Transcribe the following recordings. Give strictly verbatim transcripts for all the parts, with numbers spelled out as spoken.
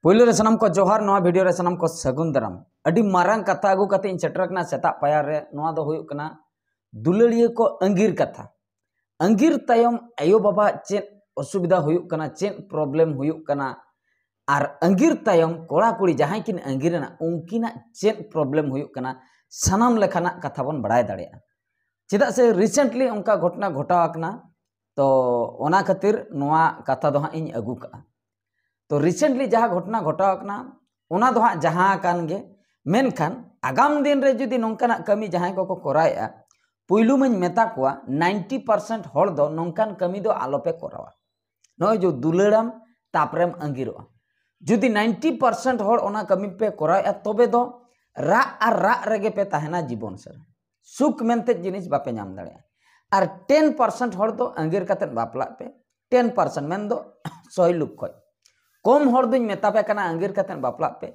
ᱯᱳᱭᱞᱳ ᱨᱮ ᱥᱟᱱᱟᱢ ᱠᱚ ᱡᱚᱦᱟᱨ, ᱱᱚᱣᱟ ᱵᱷᱤᱰᱤᱭᱳ ᱨᱮ ᱥᱟᱱᱟᱢ ᱠᱚ ᱥᱟᱹᱜᱩᱱ ᱫᱟᱨᱟᱢ᱾ ᱟᱹᱰᱤ ᱢᱟᱨᱟᱝ ᱠᱟᱛᱷᱟ ᱟᱹᱜᱩ ᱠᱟᱛᱮ ᱤᱧ ᱥᱮᱴᱮᱨ ᱟᱠᱟᱱᱟ ᱥᱮᱛᱟᱜ ᱯᱟᱭᱟᱨ ᱨᱮ᱾ ᱱᱚᱣᱟ ᱫᱚ ᱦᱩᱭᱩᱜ ᱠᱟᱱᱟ ᱫᱩᱞᱟᱹᱲᱤᱭᱟᱹ ᱠᱚ ᱟᱸᱜᱤᱨ ᱠᱟᱛᱷᱟ᱾ ᱟᱸᱜᱤᱨ ᱛᱟᱭᱚᱢ ᱟᱭᱳ ᱵᱟᱵᱟ ᱪᱮᱫ ᱚᱥᱩᱵᱤᱫᱷᱟ ᱦᱩᱭᱩᱜ ᱠᱟᱱᱟ, ᱪᱮᱫ ᱯᱨᱚᱵᱞᱮᱢ ᱦᱩᱭᱩᱜ ᱠᱟᱱᱟ, ᱟᱨ ᱟᱸᱜᱤᱨ ᱛᱟᱭᱚᱢ ᱠᱚᱲᱟ ᱠᱩᱲᱤ ᱡᱟᱦᱟᱸᱭ ᱠᱤᱱ ᱟᱸᱜᱤᱨ ᱮᱱᱟ ᱩᱱᱠᱤᱱᱟᱜ ᱪᱮᱫ ᱯᱨᱚᱵᱞᱮᱢ ᱦᱩᱭᱩᱜ ᱠᱟᱱᱟ, ᱥᱟᱱᱟᱢ ᱞᱮᱠᱟᱱᱟᱜ ᱠᱟᱛᱷᱟ ᱵᱚᱱ ᱵᱟᱲᱟᱭ ᱫᱟᱲᱮᱭᱟᱜᱼᱟ᱾ ᱪᱮᱫᱟᱜ ᱥᱮ ᱨᱤᱥᱮᱱᱴᱞᱤ ᱚᱱᱠᱟ ᱜᱷᱚᱴᱚᱱᱟ ᱜᱷᱚᱴᱟᱣ ᱟᱠᱟᱱᱟ, ᱛᱚ ᱚᱱᱟ ᱠᱷᱟᱹᱛᱤᱨ ᱱᱚᱣᱟ ᱠᱟᱛᱷᱟ ᱫᱚ ᱦᱟᱸᱜ ᱤᱧ ᱟᱹᱜᱩ ᱠᱟᱜᱼᱟ᱾ ᱛᱚ ᱨᱤᱥᱮᱱᱴᱞᱤ ᱡᱟᱦᱟᱸ ᱜᱷᱚᱴᱚᱱᱟ ᱜᱷᱚᱴᱟᱣ ᱟᱠᱟᱱᱟ ᱚᱱᱟ ᱫᱚ ᱦᱟᱸᱜ ᱡᱟᱦᱟᱸ ᱟᱠᱟᱱ ᱜᱮ, ᱢᱮᱱᱠᱷᱟᱱ ᱟᱜᱟᱢ ᱫᱤᱱ ᱨᱮ ᱡᱩᱫᱤ ᱱᱚᱝᱠᱟᱱᱟᱜ ᱠᱟᱹᱢᱤ ᱡᱟᱦᱟᱸᱭ ᱠᱚᱠᱚ ᱠᱚᱨᱟᱣᱮᱫᱼᱟ, ᱯᱩᱭᱞᱩ ᱢᱟᱧ ᱢᱮᱛᱟ ᱠᱚᱣᱟ, ᱱᱟᱭᱤᱱᱴᱤ ᱯᱟᱨᱥᱮᱱᱴ ᱦᱚᱲ ᱫᱚ ᱱᱚᱝᱠᱟᱱ ᱠᱟᱹᱢᱤ ᱫᱚ ᱟᱞᱚᱯᱮ ᱠᱚᱨᱟᱣᱟ᱾ ᱱᱚᱜᱼᱚᱭ ᱡᱮ ᱫᱩᱞᱟᱹᱲᱟᱢ ᱛᱟᱯᱚᱨᱮᱢ ᱟᱸᱜᱤᱨᱚᱜᱼᱟ, ᱡᱩᱫᱤ ᱱᱟᱭᱤᱱᱴᱤ ᱯᱟᱨᱥᱮᱱᱴ ᱦᱚᱲ ᱚᱱᱟ ᱠᱟᱹᱢᱤ ᱯᱮ ᱠᱚᱨᱟᱣᱮᱫᱼᱟ, ᱛᱚᱵᱮ ᱫᱚ ᱨᱟᱜ ᱟᱨ ᱨᱟᱜ ᱨᱮᱜᱮ ᱯᱮ ᱛᱟᱦᱮᱱᱟ ᱡᱤᱵᱚᱱ ᱥᱟᱨᱟ᱾ ᱥᱩᱠ ᱢᱮᱱᱛᱮ ᱡᱤᱱᱤᱥ ᱵᱟᱯᱮ ᱧᱟᱢ ᱫᱟᱲᱮᱭᱟᱜᱼᱟ᱾ ᱟᱨ ᱴᱮᱱ ᱯᱟᱨᱥᱮᱱᱴ ᱦᱚᱲ ᱫᱚ ᱟᱸᱜᱤᱨ ᱠᱟᱛᱮᱫ ᱵᱟᱯᱞᱟᱜ ᱯᱮ, ᱴᱮᱱ ᱯᱟᱨᱥᱮᱱᱴ ᱢᱮᱱᱫᱚ ᱥᱚᱭ ᱞᱩᱠ ᱠᱷᱚᱡ ᱠᱚᱢ ᱦᱚᱲ ᱫᱚᱧ ᱢᱮᱛᱟ ᱯᱮ ᱠᱟᱱᱟ ᱟᱸᱜᱤᱨ ᱠᱟᱛᱮᱫ ᱵᱟᱯᱞᱟᱜ ᱯᱮ᱾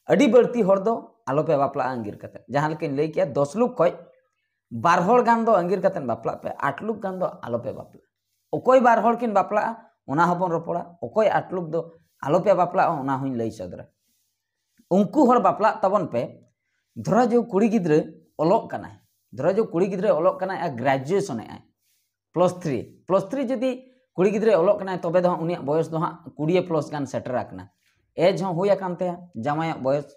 ᱟᱹᱰᱤ ᱵᱟᱹᱲᱛᱤ ᱦᱚᱲ ᱫᱚ ᱟᱞᱚᱯᱮ ᱵᱟᱯᱞᱟᱜᱼᱟ ᱟᱸᱜᱤᱨ ᱠᱟᱛᱮᱫ᱾ ᱡᱟᱦᱟᱸ ᱞᱮᱠᱟᱧ ᱞᱟᱹᱭ ᱠᱮᱜᱼᱟ, ᱫᱚᱥ ᱞᱩᱠ ᱠᱷᱚᱡ ᱵᱟᱨ ᱦᱚᱲ ᱜᱟᱱ ᱫᱚ ᱟᱸᱜᱤᱨ ᱠᱟᱛᱮᱫ ᱵᱟᱯᱞᱟᱜ ᱯᱮ, ᱟᱴ ᱞᱩᱠ ᱜᱟᱱ ᱫᱚ ᱟᱞᱚᱯᱮ ᱵᱟᱯᱞᱟᱜᱼᱟ᱾ ᱚᱠᱚᱭ ᱵᱟᱨ ᱦᱚᱲ ᱠᱤᱱ ᱵᱟᱯᱞᱟᱜᱼᱟ ᱚᱱᱟ ᱦᱚᱸᱵᱚᱱ ᱨᱚᱯᱚᱲᱟ, ᱚᱠᱚᱭ ᱟᱴ ᱞᱩᱠ ᱫᱚ ᱟᱞᱚᱯᱮ ᱵᱟᱯᱞᱟᱜᱼᱟ ᱚᱱᱟ ᱦᱚᱸᱧ ᱞᱟᱹᱭ ᱥᱚᱫᱚᱨᱟ᱾ ᱩᱱᱠᱩ ᱦᱚᱲ ᱵᱟᱯᱞᱟᱜ ᱛᱟᱵᱚᱱ ᱯᱮ᱾ ᱫᱷᱚᱨᱟ ᱡᱮ ᱠᱩᱲᱤ ᱜᱤᱫᱽᱨᱟᱹ ᱚᱞᱚᱜ ᱠᱟᱱᱟᱭ, ᱫᱷᱚᱨᱟ ᱡᱮ ᱠᱩᱲᱤ ᱜᱤᱫᱽᱨᱟᱹ ᱚᱞᱚᱜ ᱠᱟᱱᱟᱭ ᱟᱨ ᱜᱨᱮᱡᱩᱭᱮᱥᱚᱱ ᱮᱫ ᱟᱭ, ᱯᱞᱟᱥ ᱛᱷᱨᱤ, ᱯᱞᱟᱥ ᱛᱷᱨᱤ ᱡᱩᱫᱤ ᱠᱩᱲᱤ ᱜᱤᱫᱽᱨᱟᱹᱭ ᱚᱞᱚᱜ ᱠᱟᱱᱟᱭ, ᱛᱚᱵᱮ ᱫᱚ ᱦᱟᱸᱜ ᱩᱱᱤᱭᱟᱜ ᱵᱚᱭᱚᱥ ᱫᱚ ᱦᱟᱸᱜ ᱠᱩᱲᱤ ᱯᱞᱟᱥ ᱜᱟᱱ ᱥᱮᱴᱮᱨ ᱟᱠᱟᱱᱟ, ᱮᱡᱽ ᱦᱚᱸ ᱦᱩᱭ ᱟᱠᱟᱱ ᱛᱟᱭᱟ ᱡᱟᱶᱟᱭᱟᱜ ᱵᱚᱭᱚᱥ᱾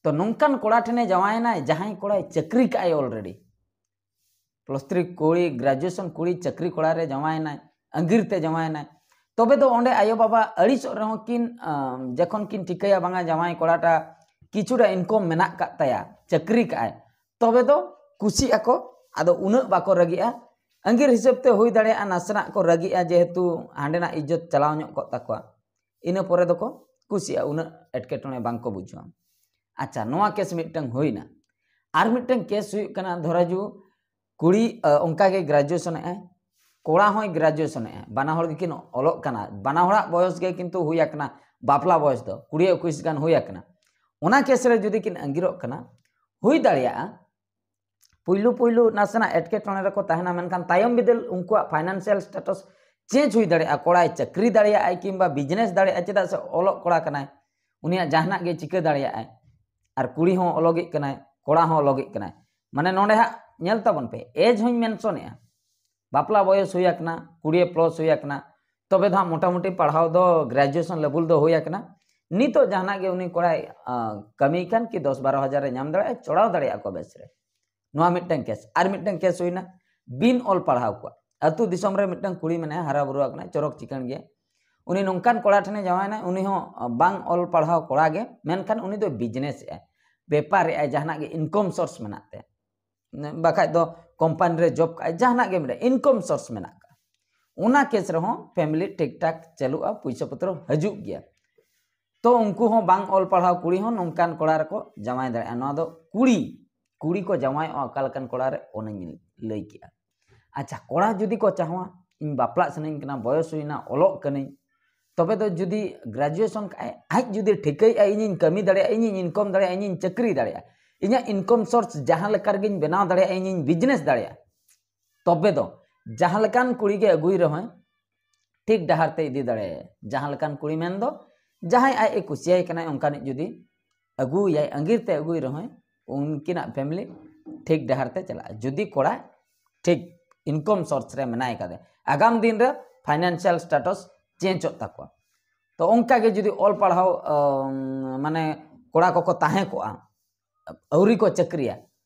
ᱛᱚ ᱱᱚᱝᱠᱟᱱ ᱠᱚᱲᱟ ᱴᱷᱮᱱᱮ ᱡᱟᱶᱟᱭᱮᱱᱟᱭ ᱡᱟᱦᱟᱸᱭ ᱠᱚᱲᱟᱭ ᱪᱟᱹᱠᱨᱤ ᱠᱟᱜᱼᱟᱭ ᱚᱞᱨᱮᱰᱤ, ᱯᱞᱟᱥ ᱛᱷᱨᱤ ᱠᱩᱲᱤ, ᱜᱨᱮᱡᱩᱭᱮᱥᱚᱱ ᱠᱩᱲᱤ ᱪᱟᱹᱠᱨᱤ ᱠᱚᱲᱟ ᱨᱮ ᱡᱟᱶᱟᱭᱮᱱᱟᱭ, ᱟᱸᱜᱤᱨ ᱛᱮ ᱡᱟᱶᱟᱭᱮᱱᱟᱭ, ᱛᱚᱵᱮ ᱫᱚ ᱚᱸᱰᱮ ᱟᱭᱳ ᱵᱟᱵᱟ ᱟᱹᱲᱤᱥᱚᱜ ᱨᱮᱦᱚᱸ ᱠᱤᱱ, ᱟᱸ, ᱡᱚᱠᱷᱚᱱ ᱠᱤᱱ ᱴᱷᱤᱠᱟᱹᱭᱟ ᱵᱟᱝᱟ ᱡᱟᱶᱟᱭ ᱠᱚᱲᱟᱴᱟ ᱠᱤᱪᱷᱩᱴᱟ ᱤᱱᱠᱟᱢ ᱢᱮᱱᱟᱜ ᱠᱟᱜ ᱛᱟᱭᱟ, ᱪᱟᱹᱠᱨᱤ ᱠᱟᱜᱼᱟᱭ, ᱛᱚᱵᱮ ᱫᱚ ᱠᱩᱥᱤᱜ ᱟᱠᱚ᱾ ᱟᱫᱚ ᱩᱱᱟᱹᱜ ᱵᱟᱠᱚ ᱨᱟᱹᱜᱤᱜᱼᱟ᱾ ᱟᱸᱜᱤᱨ ᱦᱤᱥᱟᱹᱵ ᱛᱮ ᱦᱩᱭ ᱫᱟᱲᱮᱭᱟᱜᱼᱟ ᱱᱟᱥᱮᱱᱟᱜ ᱠᱚ ᱨᱟᱹᱜᱤᱜᱼᱟ, ᱡᱮᱦᱮᱛᱩ ᱦᱟᱸᱰᱮᱱᱟᱜ ᱤᱡᱽᱡᱚᱛ ᱪᱟᱞᱟᱣ ᱧᱚᱜ ᱠᱚᱜ ᱛᱟᱠᱚᱣᱟ᱾ ᱤᱱᱟᱹ ᱯᱚᱨᱮ ᱫᱚᱠᱚ ᱠᱩᱥᱤᱜᱼᱟ, ᱩᱱᱟᱹᱜ ᱮᱴᱠᱮᱴᱚᱬᱮ ᱵᱟᱝ ᱠᱚ ᱵᱩᱡᱷᱟᱹᱣᱟ᱾ ᱟᱪᱪᱷᱟ, ᱱᱚᱣᱟ ᱠᱮᱥ ᱢᱤᱫᱴᱟᱝ ᱦᱩᱭᱱᱟ᱾ ᱟᱨ ᱢᱤᱫᱴᱟᱝ ᱠᱮᱥ ᱦᱩᱭᱩᱜ ᱠᱟᱱᱟ, ᱫᱷᱚᱨᱟ ᱡᱩ ᱠᱩᱲᱤ, ᱟᱸ, ᱚᱱᱠᱟ ᱜᱮ ᱜᱨᱮᱡᱩᱭᱮᱥᱚᱱ ᱮᱫ ᱟᱭ, ᱠᱚᱲᱟ ᱦᱚᱸᱭ ᱜᱨᱮᱡᱩᱭᱮᱥᱚᱱ ᱮᱫ ᱟᱭ, ᱵᱟᱱᱟ ᱦᱚᱲ ᱜᱮᱠᱤᱱ ᱚᱞᱚᱜ ᱠᱟᱱᱟ, ᱵᱟᱱᱟ ᱦᱚᱲᱟᱜ ᱵᱚᱭᱚᱥ ᱜᱮ ᱠᱤᱱᱛᱩ ᱦᱩᱭ ᱟᱠᱟᱱᱟ, ᱵᱟᱯᱞᱟ ᱵᱚᱭᱚᱥ ᱫᱚ ᱠᱩᱲᱤ ᱮᱠᱩᱥ ᱜᱟᱱ ᱦᱩᱭ ᱟᱠᱟᱱᱟ᱾ ᱚᱱᱟ ᱠᱮᱥ ᱨᱮ ᱡᱩᱫᱤ ᱠᱤᱱ ᱟᱸᱜᱤᱨᱚᱜ ᱠᱟᱱᱟ, ᱦᱩᱭ ᱫᱟᱲᱮᱭᱟᱜᱼᱟ ᱯᱩᱭᱞᱩ ᱯᱩᱭᱞᱩ ᱱᱟᱥᱮᱱᱟᱜ ᱮᱴᱠᱮᱴᱚᱬᱮ ᱨᱮᱠᱚ ᱛᱟᱦᱮᱱᱟ, ᱢᱮᱱᱠᱷᱟᱱ ᱛᱟᱭᱚᱢ ᱵᱤᱫᱟᱹᱞ ᱩᱱᱠᱩᱣᱟᱜ ᱯᱷᱟᱭᱱᱟᱱᱥᱤᱭᱟᱞ ᱥᱴᱮᱴᱟᱥ ᱪᱮᱧᱡᱽ ᱦᱩᱭ ᱫᱟᱲᱮᱭᱟᱜᱼᱟ᱾ ᱠᱚᱲᱟᱭ ᱪᱟᱹᱠᱨᱤ ᱫᱟᱲᱮᱭᱟᱜᱼᱟᱭ ᱠᱤᱝᱵᱟ ᱵᱤᱡᱽᱱᱮᱥ ᱫᱟᱲᱮᱭᱟᱜᱼᱟᱭ, ᱪᱮᱫᱟᱜ ᱥᱮ ᱚᱞᱚᱜ ᱠᱚᱲᱟ ᱠᱟᱱᱟᱭ᱾ ᱩᱱᱤᱭᱟᱜ ᱡᱟᱦᱟᱱᱟᱜ ᱜᱮ ᱪᱤᱠᱟᱹ ᱫᱟᱲᱮᱭᱟᱜᱼᱟᱭ᱾ ᱟᱨ ᱠᱩᱲᱤ ᱦᱚᱸ ᱚᱞᱚᱜᱮᱫ ᱠᱟᱱᱟᱭ, ᱠᱚᱲᱟ ᱦᱚᱸ ᱚᱞᱚᱜᱮᱫ ᱠᱟᱱᱟᱭ᱾ ᱢᱟᱱᱮ ᱱᱚᱰᱮ ᱦᱟᱸᱜ ᱧᱮᱞ ᱛᱟᱵᱚᱱ ᱯᱮ, ᱮᱡᱽ ᱦᱚᱧ ᱢᱮᱱᱥᱚᱱᱮᱜᱼᱟ, ᱵᱟᱯᱞᱟ ᱵᱚᱭᱚᱥ ᱦᱩᱭ ᱟᱠᱟᱱᱟ, ᱠᱩᱲᱤᱭᱮ ᱯᱞᱚᱥ ᱦᱩᱭ ᱟᱠᱟᱱᱟ, ᱛᱚᱵᱮ ᱫᱚ ᱦᱟᱸᱜ ᱢᱚᱴᱟᱢᱩᱴᱤ ᱯᱟᱲᱦᱟᱣ ᱫᱚ ᱜᱨᱮᱡᱩᱭᱮᱥᱚᱱ ᱞᱮᱵᱩᱞ ᱫᱚ ᱦᱩᱭ ᱟᱠᱟᱱᱟ᱾ ᱱᱤᱛᱚᱜ ᱡᱟᱦᱟᱱᱟᱜ ᱜᱮ ᱩᱱᱤ ᱠᱚᱲᱟᱭ ᱟᱸ, ᱠᱟᱹᱢᱤ ᱠᱷᱟᱱ ᱠᱤ ᱫᱚᱥ ᱵᱟᱨᱚ ᱦᱟᱡᱟᱨ ᱮ ᱧᱟᱢ ᱫᱟᱲᱮᱭᱟᱜᱼᱟ, ᱪᱚᱲᱟᱣ ᱫᱟᱲᱮᱭᱟᱜᱼᱟ ᱠᱚ ᱵᱮᱥ ᱨᱮ᱾ ᱱᱚᱣᱟ ᱢᱤᱫᱴᱟᱝ ᱠᱮᱥ᱾ ᱟᱨ ᱢᱤᱫᱴᱟᱝ ᱠᱮᱥ ᱦᱩᱭᱱᱟ ᱵᱤᱱ ᱚᱞ ᱯᱟᱲᱦᱟᱣ ᱠᱚᱣᱟ᱾ ᱟᱹᱛᱩ ᱫᱤᱥᱚᱢ ᱨᱮ ᱢᱤᱫᱴᱟᱝ ᱠᱩᱲᱤ ᱢᱮᱱᱟᱭᱟ, ᱦᱟᱨᱟ ᱵᱩᱨᱩ ᱟᱠᱟᱱᱟᱭ, ᱪᱚᱨᱚᱠ ᱪᱤᱠᱟᱹᱬ ᱜᱮᱭᱟ᱾ ᱩᱱᱤ ᱱᱚᱝᱠᱟᱱ ᱠᱚᱲᱟ ᱴᱷᱮᱱᱮ ᱡᱟᱶᱟᱭᱮᱱᱟ, ᱩᱱᱤ ᱦᱚᱸ ᱵᱟᱝ ᱚᱞ ᱯᱟᱲᱦᱟᱣ ᱠᱚᱲᱟ ᱜᱮ, ᱢᱮᱱᱠᱷᱟᱱ ᱩᱱᱤ ᱫᱚ ᱵᱤᱡᱽᱱᱮᱥ ᱮᱜᱼᱟᱭ, ᱵᱮᱯᱟᱨ ᱮᱜᱼᱟᱭ, ᱡᱟᱦᱟᱱᱟᱜ ᱜᱮ ᱤᱱᱠᱚᱢ ᱥᱳᱨᱥ ᱢᱮᱱᱟᱜ ᱛᱟᱭᱟ, ᱵᱟᱠᱷᱟᱡ ᱫᱚ ᱠᱳᱢᱯᱟᱱᱤ ᱨᱮ ᱡᱚᱵ ᱠᱟᱜᱼᱟᱭ, ᱡᱟᱦᱟᱱᱟᱜ ᱜᱮ ᱢᱮᱱᱟᱜᱼᱟ, ᱤᱱᱠᱚᱢ ᱥᱳᱨᱥ ᱢᱮᱱᱟᱜ ᱠᱟᱜᱼᱟ᱾ ᱚᱱᱟ ᱠᱮᱥ ᱨᱮᱦᱚᱸ ᱯᱷᱮᱢᱤᱞᱤ ᱴᱷᱤᱠ ᱴᱷᱟᱠ ᱪᱟᱹᱞᱩᱜᱼᱟ, ᱯᱩᱭᱥᱟᱹ ᱯᱚᱛᱨᱚ ᱦᱤᱡᱩᱜ ᱜᱮᱭᱟ᱾ ᱛᱚ ᱩᱱᱠᱩ ᱦᱚᱸ ᱵᱟᱝ ᱚᱞ ᱯᱟᱲᱦᱟᱣ ᱠᱩᱲᱤ ᱦᱚᱸ ᱱᱚᱝᱠᱟᱱ ᱠᱚᱲᱟ ᱨᱮᱠᱚ ᱡᱟᱶᱟᱭ ᱫᱟᱲᱮᱭᱟᱜᱼᱟ᱾ ᱱᱚᱣᱟ ᱫᱚ ᱠᱩᱲᱤ, ᱠᱩᱲᱤ ᱠᱚ ᱡᱟᱶᱟᱭᱚᱜᱼᱟ ᱚᱠᱟ ᱞᱮᱠᱟᱱ ᱠᱚᱲᱟ ᱨᱮ, ᱚᱱᱟᱧ ᱞᱟᱹᱭ ᱠᱮᱜᱼᱟ᱾ ᱟᱪᱪᱷᱟ, ᱠᱚᱲᱟ ᱡᱩᱫᱤ ᱠᱚ ᱪᱟᱦᱟᱣᱟ, ᱤᱧ ᱵᱟᱯᱞᱟᱜ ᱥᱟᱱᱟᱧ ᱠᱟᱱᱟ, ᱵᱚᱭᱚᱥ ᱦᱩᱭᱱᱟ, ᱚᱞᱚᱜ ᱠᱟᱹᱱᱟᱹᱧ, ᱛᱚᱵᱮ ᱫᱚ ᱡᱩᱫᱤ ᱜᱨᱮᱡᱩᱭᱮᱥᱚᱱ ᱠᱟᱜᱼᱟᱭ, ᱟᱡ ᱡᱩᱫᱤ ᱴᱷᱤᱠᱟᱹᱭᱮᱫᱼᱟ, ᱤᱧᱤᱧ ᱠᱟᱹᱢᱤ ᱫᱟᱲᱮᱭᱟᱜᱼᱟ, ᱤᱧᱤᱧ ᱤᱱᱠᱚᱢ ᱫᱟᱲᱮᱭᱟᱜᱼᱟ, ᱤᱧᱤᱧ ᱪᱟᱹᱠᱨᱤ ᱫᱟᱲᱮᱭᱟᱜᱼᱟ, ᱤᱧᱟᱹᱜ ᱤᱱᱠᱚᱢ ᱥᱳᱨᱥ ᱡᱟᱦᱟᱸ ᱞᱮᱠᱟ ᱨᱮᱜᱮᱧ ᱵᱮᱱᱟᱣ ᱫᱟᱲᱮᱭᱟᱜᱼᱟ, ᱤᱧᱤᱧ ᱵᱤᱡᱽᱱᱮᱥ ᱫᱟᱲᱮᱭᱟᱜᱼᱟ, ᱛᱚᱵᱮ ᱫᱚ ᱡᱟᱦᱟᱸ ᱞᱮᱠᱟᱱ ᱠᱩᱲᱤ ᱜᱮ ᱟᱹᱜᱩᱭ ᱨᱮᱦᱚᱸᱭ, ᱴᱷᱤᱠ ᱰᱟᱦᱟᱨ ᱛᱮ ᱤᱫᱤ ᱫᱟᱲᱮᱭᱟᱭᱟ᱾ ᱡᱟᱦᱟᱸ ᱞᱮᱠᱟᱱ ᱠᱩᱲᱤ ᱢᱮᱱᱫᱚ ᱡᱟᱦᱟᱸᱭ ᱟᱡ ᱮ ᱠᱩᱥᱤᱭᱟᱭ ᱠᱟᱱᱟᱭ, ᱚᱱᱠᱟᱱᱤᱡ ᱡᱩᱫᱤ ᱟᱹᱜᱩᱭᱟᱭ, ᱟᱸᱜᱤᱨ ᱛᱮ ᱟᱹᱜᱩᱭ ᱨᱮᱦᱚᱸᱭ, ᱩᱱᱠᱤᱱᱟᱜ ᱯᱷᱮᱢᱤᱞᱤ ᱴᱷᱤᱠ ᱰᱟᱦᱟᱨ ᱛᱮ ᱪᱟᱞᱟᱜᱼᱟ᱾ ᱡᱩᱫᱤ ᱠᱚᱲᱟ ᱴᱷᱤᱠ ᱤᱱᱠᱚᱢ ᱥᱳᱨᱥ ᱨᱮ ᱢᱮᱱᱟᱭ ᱠᱟᱫᱮ, ᱟᱜᱟᱢ ᱫᱤᱱ ᱨᱮ ᱯᱷᱟᱭᱱᱟᱱᱥᱤᱭᱟᱞ ᱥᱴᱮᱴᱟᱥ ᱪᱮᱧᱡᱚᱜ ᱛᱟᱠᱚᱣᱟ᱾ ᱛᱚ ᱚᱱᱠᱟ ᱜᱮ ᱡᱩᱫᱤ ᱚᱞ ᱯᱟᱲᱦᱟᱣ, ᱟᱢ, ᱢᱟᱱᱮ ᱠᱚᱲᱟ ᱠᱚᱠᱚ ᱛᱟᱦᱮᱸ ᱠᱚᱜᱼᱟ, ᱟᱹᱣᱨᱤ ᱠᱚ ᱪᱟᱹᱠᱨᱤᱭᱟ,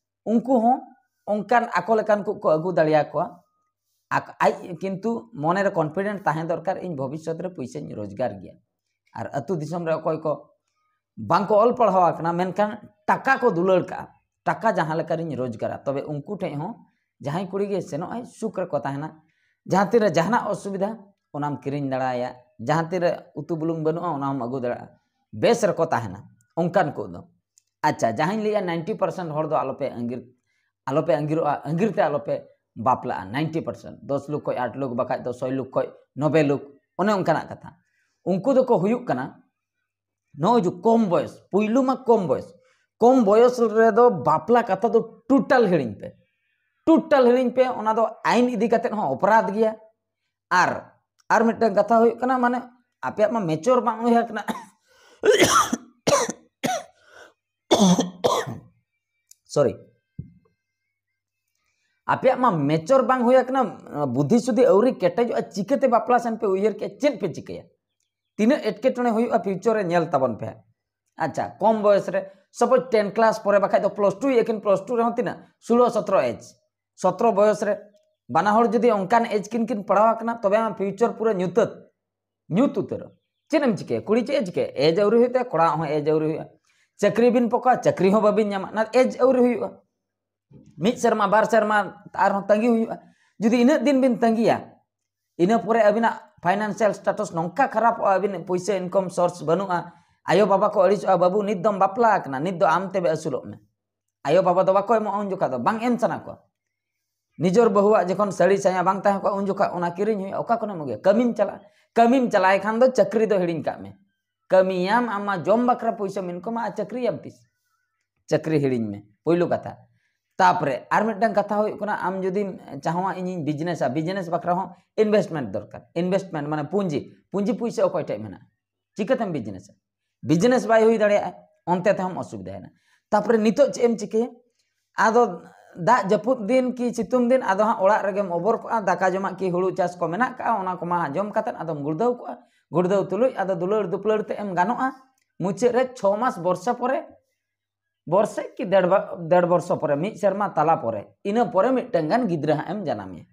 ᱩᱱᱠᱩ ᱦᱚᱸ ᱚᱱᱠᱟᱱ ᱟᱠᱚ ᱞᱮᱠᱟᱱ ᱠᱚ ᱠᱚ ᱟᱹᱜᱩ ᱫᱟᱲᱮᱭᱟᱠᱚᱣᱟ᱾ ᱟᱠ-, ᱟᱡ ᱠᱤᱱᱛᱩ ᱢᱚᱱᱮᱨᱮ ᱠᱚᱱᱯᱷᱤᱰᱮᱱᱴ ᱛᱟᱦᱮᱸ ᱫᱚᱨᱠᱟᱨ, ᱤᱧ ᱵᱷᱚᱵᱤᱥᱥᱚᱛ ᱨᱮ ᱯᱩᱭᱥᱟᱹᱧ ᱨᱳᱡᱽᱜᱟᱨ ᱜᱮᱭᱟ᱾ ᱟᱨ ᱟᱹᱛᱩ ᱫᱤᱥᱚᱢ ᱨᱮ ᱚᱠᱚᱭ ᱠᱚ ᱵᱟᱝ ᱠᱚ ᱚᱞ ᱯᱟᱲᱦᱟᱣ ᱟᱠᱟᱱᱟ, ᱢᱮᱱᱠᱷᱟᱱ ᱴᱟᱠᱟ ᱠᱚ ᱫᱩᱞᱟᱹᱲ ᱠᱟᱜᱼᱟ, ᱴᱟᱠᱟ ᱡᱟᱦᱟᱸ ᱞᱮᱠᱟᱨᱤᱧ ᱨᱳᱡᱽᱜᱟᱨᱟ, ᱛᱚᱵᱮ ᱩᱱᱠᱩ ᱴᱷᱮᱡ ᱦᱚᱸ ᱡᱟᱦᱟᱸᱭ ᱠᱩᱲᱤ ᱜᱮ ᱥᱮᱱᱚᱜ ᱟᱭ, ᱥᱩᱠ ᱨᱮᱠᱚ ᱛᱟᱦᱮᱱᱟ᱾ ᱡᱟᱦᱟᱸ ᱛᱤᱱᱨᱮ ᱡᱟᱦᱟᱱᱟᱜ ᱚᱥᱩᱵᱤᱫᱷᱟ, ᱚᱱᱟᱢ ᱠᱤᱨᱤᱧ ᱫᱟᱲᱮᱭᱟᱭᱟ᱾ ᱡᱟᱦᱟᱸ ᱛᱤᱱᱨᱮ ᱩᱛᱩ ᱵᱩᱞᱩᱝ ᱵᱟᱹᱱᱩᱜᱼᱟ, ᱚᱱᱟ ᱦᱚᱸᱢ ᱟᱹᱜᱩ ᱫᱟᱲᱮᱭᱟᱜᱼᱟ, ᱵᱮᱥ ᱨᱮᱠᱚ ᱛᱟᱦᱮᱱᱟ ᱚᱱᱠᱟᱱ ᱠᱚ ᱫᱚ᱾ ᱟᱪᱪᱷᱟ, ᱡᱟᱦᱟᱸᱧ ᱞᱟᱹᱭᱟ, ᱱᱟᱭᱤᱱᱴᱤ ᱯᱟᱨᱥᱮᱱᱴ ᱦᱚᱲ ᱫᱚ ᱟᱞᱚᱯᱮ ᱟᱸᱜᱤᱨ, ᱟᱞᱚᱯᱮ ᱟᱸᱜᱤᱨᱚᱜᱼᱟ, ᱟᱸᱜᱤᱨ ᱛᱮ ᱟᱞᱚᱯᱮ ᱵᱟᱯᱞᱟᱜᱼᱟ᱾ ᱱᱟᱭᱤᱱᱴᱤ ᱯᱟᱨᱥᱮᱱᱴ, ᱫᱚᱥ ᱞᱳᱠ ᱠᱷᱚᱡ ᱟᱴ ᱞᱳᱠ, ᱵᱟᱠᱷᱟᱡ ᱫᱚ ᱥᱚᱭ ᱞᱳᱠ ᱠᱷᱚᱡ ᱱᱚᱵᱮ ᱞᱳᱠ, ᱚᱱᱮ ᱚᱱᱠᱟᱱᱟᱜ ᱠᱟᱛᱷᱟ᱾ ᱩᱱᱠᱩ ᱫᱚᱠᱚ ᱦᱩᱭᱩᱜ ᱠᱟᱱᱟ ᱱᱚᱜᱼᱚᱭ ᱡᱮ ᱠᱚᱢ ᱵᱚᱭᱚᱥ, ᱯᱩᱭᱞᱩ ᱢᱟ ᱠᱚᱢ ᱵᱚᱭᱚᱥ, ᱠᱚᱢ ᱵᱚᱭᱚᱥ ᱨᱮᱫᱚ ᱵᱟᱯᱞᱟ ᱠᱟᱛᱷᱟ ᱫᱚ ᱴᱳᱴᱟᱞ ᱦᱤᱲᱤᱧ ᱯᱮ, ᱴᱳᱴᱟᱞ ᱦᱤᱲᱤᱧ ᱯᱮ᱾ ᱚᱱᱟ ᱫᱚ ᱟᱭᱤᱱ ᱤᱫᱤ ᱠᱟᱛᱮᱫ ᱦᱚᱸ ᱚᱯᱨᱟᱫᱷ ᱜᱮᱭᱟ᱾ ᱟᱨ, ᱟᱨ ᱢᱤᱫᱴᱟᱝ ᱠᱟᱛᱷᱟ ᱦᱩᱭᱩᱜ ᱠᱟᱱᱟ, ᱢᱟᱱᱮ ᱟᱯᱮᱭᱟᱜ ᱢᱟ ᱢᱮᱪᱚᱨ ᱵᱟᱝ ᱦᱩᱭ ᱟᱠᱟᱱᱟ, ᱥᱚᱨᱤ, ᱟᱯᱮᱭᱟᱜ ᱢᱟ ᱢᱮᱪᱚᱨ ᱵᱟᱝ ᱦᱩᱭ ᱟᱠᱟᱱᱟ, ᱵᱩᱫᱽᱫᱷᱤ ᱥᱩᱫᱷᱤ ᱟᱹᱣᱨᱤ ᱠᱮᱴᱮᱡᱚᱜᱼᱟ, ᱪᱤᱠᱟᱹᱛᱮ ᱵᱟᱯᱞᱟ ᱥᱮᱱ ᱯᱮ ᱩᱭᱦᱟᱹᱨ ᱠᱮᱜᱼᱟ? ᱪᱮᱫ ᱯᱮ ᱪᱤᱠᱟᱹᱭᱟ? ᱛᱤᱱᱟᱹᱜ ᱮᱴᱠᱮᱴᱚᱬᱮ ᱦᱩᱭᱩᱜᱼᱟ ᱯᱷᱤᱭᱩᱪᱚᱨ ᱨᱮ, ᱧᱮᱞ ᱛᱟᱵᱚᱱ ᱯᱮ᱾ ᱟᱪᱪᱷᱟ, ᱠᱚᱢ ᱵᱚᱭᱚᱥ ᱨᱮ, ᱥᱟᱯᱳᱡ ᱴᱮᱱ ᱠᱞᱟᱥ ᱯᱚᱨᱮ, ᱵᱟᱠᱷᱟᱡ ᱫᱚ ᱯᱞᱟᱥ ᱴᱩ ᱮᱠᱮᱱ ᱯᱞᱟᱥ ᱴᱩ ᱨᱮᱦᱚᱸ ᱛᱤᱱᱟᱹᱜ, ᱥᱳᱞᱳ ᱥᱚᱛᱨᱚ ᱮᱡᱽ, ᱥᱚᱛᱨᱚ ᱵᱚᱭᱚᱥ ᱨᱮ ᱵᱟᱱᱟ ᱦᱚᱲ ᱡᱩᱫᱤ ᱚᱱᱠᱟᱱ ᱮᱡᱽ ᱠᱤᱱ ᱠᱤᱱ ᱯᱟᱲᱦᱟᱣ ᱟᱠᱟᱱᱟ, ᱛᱚᱵᱮ ᱟᱢᱟᱜ ᱯᱷᱤᱭᱩᱪᱚᱨ ᱯᱩᱨᱟᱹ ᱧᱩᱛᱟᱹᱛ, ᱧᱩᱛ ᱩᱛᱟᱹᱨᱚᱜ᱾ ᱪᱮᱫ ᱮᱢ ᱪᱤᱠᱟᱹᱭᱟ? ᱠᱩᱲᱤ ᱪᱮᱫ ᱮ ᱪᱤᱠᱟᱹᱭᱟ? ᱮᱡᱽ ᱟᱹᱣᱨᱤ ᱦᱩᱭᱩᱜ ᱛᱟᱭᱟ, ᱠᱚᱲᱟ ᱦᱚᱸ ᱮᱡᱽ ᱟᱹᱣᱨᱤ ᱦᱩᱭᱩᱜᱼᱟ᱾ ᱪᱟᱹᱠᱨᱤ ᱵᱤᱱ ᱯᱚᱠᱟ, ᱪᱟᱹᱠᱨᱤ ᱦᱚᱸ ᱵᱟᱵᱤᱱ ᱧᱟᱢᱟ, ᱚᱱᱟ ᱮᱡᱽ ᱟᱹᱣᱨᱤ ᱦᱩᱭᱩᱜᱼᱟ᱾ ᱢᱤᱫ ᱥᱮᱨᱢᱟ, ᱵᱟᱨ ᱥᱮᱨᱢᱟ ᱟᱨᱦᱚᱸ ᱛᱟᱺᱜᱤ ᱦᱩᱭᱩᱜᱼᱟ᱾ ᱡᱩᱫᱤ ᱤᱱᱟᱹᱜ ᱫᱤᱱ ᱵᱤᱱ ᱛᱟᱺᱜᱤᱭᱟ, ᱤᱱᱟᱹ ᱯᱚᱨᱮ ᱟᱹᱵᱤᱱᱟᱜ ᱯᱷᱟᱭᱱᱟᱱᱥᱤᱭᱟᱞ ᱥᱴᱮᱴᱟᱥ ᱱᱚᱝᱠᱟ ᱠᱷᱟᱨᱟᱯᱚᱜᱼᱟ, ᱟᱹᱵᱤᱱ ᱯᱩᱭᱥᱟᱹ ᱤᱱᱠᱟᱢ ᱥᱳᱨᱥ ᱵᱟᱹᱱᱩᱜᱼᱟ, ᱟᱭᱳ ᱵᱟᱵᱟ ᱠᱚ ᱟᱹᱲᱤᱥᱚᱜᱼᱟ, "ᱵᱟᱹᱵᱩ, ᱱᱤᱛ ᱫᱚᱢ ᱵᱟᱯᱞᱟ ᱟᱠᱟᱱᱟ, ᱱᱤᱛ ᱫᱚ ᱟᱢ ᱛᱮᱜᱮ ᱟᱹᱥᱩᱞᱚᱜ ᱢᱮ᱾" ᱟᱭᱳ ᱵᱟᱵᱟ ᱫᱚ ᱵᱟᱠᱚ ᱮᱢᱚᱜᱼᱟ ᱩᱱ ᱡᱚᱠᱷᱟ ᱫᱚ, ᱵᱟᱝ ᱮᱢ ᱥᱟᱱᱟ ᱠᱚᱣᱟ᱾ ᱱᱤᱡᱚᱨ ᱵᱟᱹᱦᱩᱣᱟᱜ ᱡᱚᱠᱷᱚᱱ ᱥᱟᱹᱲᱤ ᱥᱟᱭᱟ ᱵᱟᱝ ᱛᱟᱦᱮᱸ ᱠᱚᱜᱼᱟ, ᱩᱱ ᱡᱚᱠᱷᱟ ᱚᱱᱟ ᱠᱤᱨᱤᱧ ᱦᱩᱭᱩᱜᱼᱟ, ᱚᱠᱟ ᱠᱷᱚᱱᱮᱢ ᱟᱹᱜᱩᱭᱟ? ᱠᱟᱹᱢᱤᱢ ᱪᱟᱞᱟᱜᱼᱟ, ᱠᱟᱹᱢᱤᱢ ᱪᱟᱞᱟᱣ ᱠᱷᱟᱱ ᱫᱚ ᱪᱟᱹᱠᱨᱤ ᱫᱚ ᱦᱤᱲᱤᱧ ᱠᱟᱜ ᱢᱮ᱾ ᱠᱟᱹᱢᱤᱭᱟᱢ, ᱟᱢ ᱢᱟ ᱡᱚᱢ ᱵᱟᱠᱷᱨᱟ ᱯᱩᱭᱥᱟᱹᱢ ᱤᱱᱠᱟᱢᱟ, ᱟᱨ ᱪᱟᱹᱠᱨᱤᱭᱟᱢ ᱛᱤᱥ? ᱪᱟᱹᱠᱨᱤ ᱦᱤᱲᱤᱧ ᱢᱮ, ᱯᱳᱭᱞᱳ ᱠᱟᱛᱷᱟ᱾ ᱛᱟᱯᱚᱨᱮ ᱟᱨ ᱢᱤᱫᱴᱟᱝ ᱠᱟᱛᱷᱟ ᱦᱩᱭᱩᱜ ᱠᱟᱱᱟ, ᱟᱢ ᱡᱩᱫᱤᱢ ᱪᱟᱦᱚᱣᱟ ᱤᱧᱤᱧ ᱵᱤᱡᱽᱱᱮᱥᱟ, ᱵᱤᱡᱽᱱᱮᱥ ᱵᱟᱠᱷᱨᱟ ᱦᱚᱸ ᱤᱱᱵᱷᱮᱥᱴᱢᱮᱱᱴ ᱫᱚᱨᱠᱟᱨ᱾ ᱤᱱᱵᱷᱮᱥᱴᱢᱮᱱᱴ ᱢᱟᱱᱮ ᱯᱩᱸᱡᱤ, ᱯᱩᱸᱡᱤ ᱯᱩᱭᱥᱟᱹ ᱚᱠᱚᱭ ᱴᱷᱮᱡ ᱢᱮᱱᱟᱜᱼᱟ? ᱪᱤᱠᱟᱹᱛᱮᱢ ᱵᱤᱡᱽᱱᱮᱥᱟ? ᱵᱤᱡᱽᱱᱮᱥ ᱵᱟᱭ ᱦᱩᱭ ᱫᱟᱲᱮᱭᱟᱜᱼᱟ, ᱚᱱᱛᱮ ᱛᱮᱦᱚᱸᱢ ᱚᱥᱩᱵᱤᱫᱷᱟᱭᱮᱱᱟ᱾ ᱛᱟᱯᱚᱨᱮ ᱱᱤᱛᱚᱜ ᱪᱮᱫ ᱮᱢ ᱪᱤᱠᱟᱹᱭᱟ? ᱟᱫᱚ ᱫᱟᱜ ᱡᱟᱹᱯᱩᱫ ᱫᱤᱱ ᱠᱤ ᱥᱤᱛᱩᱝ ᱫᱤᱱ, ᱟᱫᱚ ᱦᱟᱸᱜ ᱚᱲᱟᱜ ᱨᱮᱜᱮᱢ ᱚᱵᱚᱨ ᱠᱚᱜᱼᱟ, ᱫᱟᱠᱟ ᱡᱚᱢᱟᱜ ᱠᱤ ᱦᱩᱲᱩ ᱪᱟᱥ ᱠᱚ ᱢᱮᱱᱟᱜ ᱠᱟᱜᱼᱟ, ᱚᱱᱟ ᱠᱚᱢᱟ ᱦᱟᱸᱜ ᱡᱚᱢ ᱠᱟᱛᱮᱫ ᱟᱫᱚᱢ ᱜᱩᱲᱫᱟᱹᱣ ᱠᱚᱜᱼᱟ᱾ ᱜᱩᱲᱫᱟᱹᱣ ᱛᱩᱞᱩᱡ ᱟᱫᱚ ᱫᱩᱞᱟᱹᱲ ᱫᱩᱯᱞᱟᱹᱲ ᱛᱮ ᱮᱢ ᱜᱟᱱᱚᱜᱼᱟ᱾ ᱢᱩᱪᱟᱹᱫ ᱨᱮ ᱪᱷᱚ ᱢᱟᱥ, ᱵᱚᱨᱥᱟ ᱯᱚᱨᱮ, ᱵᱚᱨᱥᱮ ᱠᱤ ᱰᱮᱲ ᱵᱟ-, ᱰᱮᱲ ᱵᱚᱨᱥᱚ ᱯᱚᱨᱮ, ᱢᱤᱫ ᱥᱮᱨᱢᱟ ᱛᱟᱞᱟ ᱯᱚᱨᱮ, ᱤᱱᱟᱹ ᱯᱚᱨᱮ ᱢᱤᱫᱴᱟᱝ ᱜᱟᱱ ᱜᱤᱫᱽᱨᱟᱹ ᱦᱟᱸᱜ ᱮᱢ ᱡᱟᱱᱟᱢᱮᱭᱟ᱾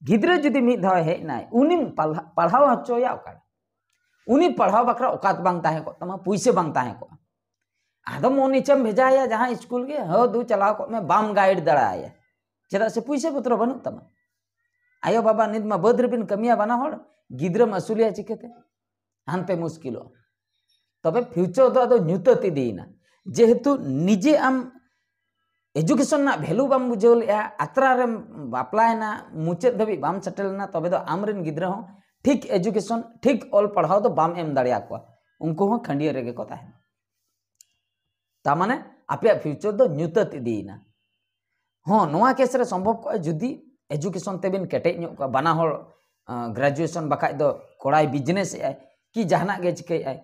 ᱜᱤᱫᱽᱨᱟᱹ ᱡᱩᱫᱤ ᱢᱤᱫ ᱫᱷᱟᱣ ᱮ ᱦᱮᱡ ᱮᱱᱟᱭ, ᱩᱱᱤᱢ ᱯᱟᱞᱦᱟ-, ᱯᱟᱲᱦᱟᱣ ᱦᱚᱪᱚᱭᱟ ᱚᱠᱟᱨᱮ? ᱩᱱᱤ ᱯᱟᱲᱦᱟᱣ ᱵᱟᱠᱷᱨᱟ ᱚᱠᱟᱛ ᱵᱟᱝ ᱛᱟᱦᱮᱸ ᱠᱚᱜ ᱛᱟᱢᱟ, ᱯᱩᱭᱥᱟᱹ ᱵᱟᱝ ᱛᱟᱦᱮᱸ ᱠᱚᱜᱼᱟ᱾ ᱟᱫᱚ ᱢᱚᱱ ᱤᱪᱪᱷᱟᱢ ᱵᱷᱮᱡᱟᱭᱟ ᱡᱟᱦᱟᱸ ᱥᱠᱩᱞ ᱜᱮ, "ᱦᱳ ᱫᱩ, ᱪᱟᱞᱟᱣ ᱠᱚᱜ ᱢᱮ", ᱵᱟᱢ ᱜᱟᱭᱤᱰ ᱫᱟᱲᱮᱭᱟᱭᱟ᱾ ᱪᱮᱫᱟᱜ ᱥᱮ ᱯᱩᱭᱥᱟᱹ ᱯᱚᱛᱨᱚ ᱵᱟᱹᱱᱩᱜ ᱛᱟᱢᱟ᱾ ᱟᱭᱳ ᱵᱟᱵᱟ ᱱᱤᱛ ᱢᱟ ᱵᱟᱹᱫᱽ ᱨᱮᱵᱤᱱ ᱠᱟᱹᱢᱤᱭᱟ ᱵᱟᱱᱟ ᱦᱚᱲ, ᱜᱤᱫᱽᱨᱟᱹᱢ ᱟᱹᱥᱩᱞᱮᱭᱟ ᱪᱤᱠᱟᱹᱛᱮ? ᱦᱟᱱᱛᱮ ᱢᱩᱥᱠᱤᱞᱚᱜᱼᱟ᱾ ᱛᱚᱵᱮ ᱯᱷᱤᱭᱩᱪᱟᱨ ᱫᱚ ᱟᱫᱚ ᱧᱩᱛᱟᱹᱛ ᱤᱫᱤᱭᱮᱱᱟ᱾ ᱡᱮᱦᱮᱛᱩ ᱱᱤᱡᱮ ᱟᱢ ᱮᱡᱩᱠᱮᱥᱚᱱ ᱨᱮᱱᱟᱜ ᱵᱷᱮᱞᱩ ᱵᱟᱢ ᱵᱩᱡᱷᱟᱹᱣ ᱞᱮᱜᱼᱟ, ᱟᱛᱨᱟ ᱨᱮᱢ ᱵᱟᱯᱞᱟᱭᱮᱱᱟ, ᱢᱩᱪᱟᱹᱫ ᱫᱷᱟᱹᱵᱤᱡ ᱵᱟᱢ ᱥᱮᱴᱮᱨ ᱞᱮᱱᱟ, ᱛᱚᱵᱮ ᱫᱚ ᱟᱢᱨᱮᱱ ᱜᱤᱫᱽᱨᱟᱹ ᱦᱚᱸ ᱴᱷᱤᱠ ᱮᱡᱩᱠᱮᱥᱚᱱ, ᱴᱷᱤᱠ ᱚᱞ ᱯᱟᱲᱦᱟᱣ ᱫᱚ ᱵᱟᱢ ᱮᱢ ᱫᱟᱲᱮᱭᱟᱠᱚᱣᱟ᱾ ᱩᱱᱠᱩ ᱦᱚᱸ ᱠᱷᱟᱹᱱᱰᱭᱟᱹ ᱨᱮᱜᱮ ᱠᱚ ᱛᱟᱦᱮᱱᱟ᱾ ᱛᱟᱨ ᱢᱟᱱᱮ ᱟᱯᱮᱭᱟᱜ ᱯᱷᱤᱭᱩᱪᱟᱨ ᱫᱚ ᱧᱩᱛᱟᱹᱛ ᱤᱫᱤᱭᱮᱱᱟ᱾ ᱦᱚᱸ, ᱱᱚᱣᱟ ᱠᱮᱥ ᱨᱮ ᱥᱚᱢᱵᱷᱚᱵ ᱠᱚᱜᱼᱟ ᱡᱩᱫᱤ ᱮᱡᱩᱠᱮᱥᱚᱱ ᱛᱮᱵᱤᱱ ᱠᱮᱴᱮᱡ ᱧᱚᱜ ᱠᱚᱜᱼᱟ, ᱵᱟᱱᱟ ᱦᱚᱲ, ᱟᱸ, ᱜᱨᱮᱡᱩᱭᱮᱥᱚᱱ ᱵᱟᱠᱷᱟᱡ ᱫᱚ ᱠᱚᱲᱟᱭ ᱵᱤᱡᱽᱱᱮᱥ ᱮᱜᱼᱟᱭ ᱠᱤ ᱡᱟᱦᱟᱱᱟᱜ ᱜᱮ ᱪᱤᱠᱟᱹᱭᱮᱜᱼᱟᱭ,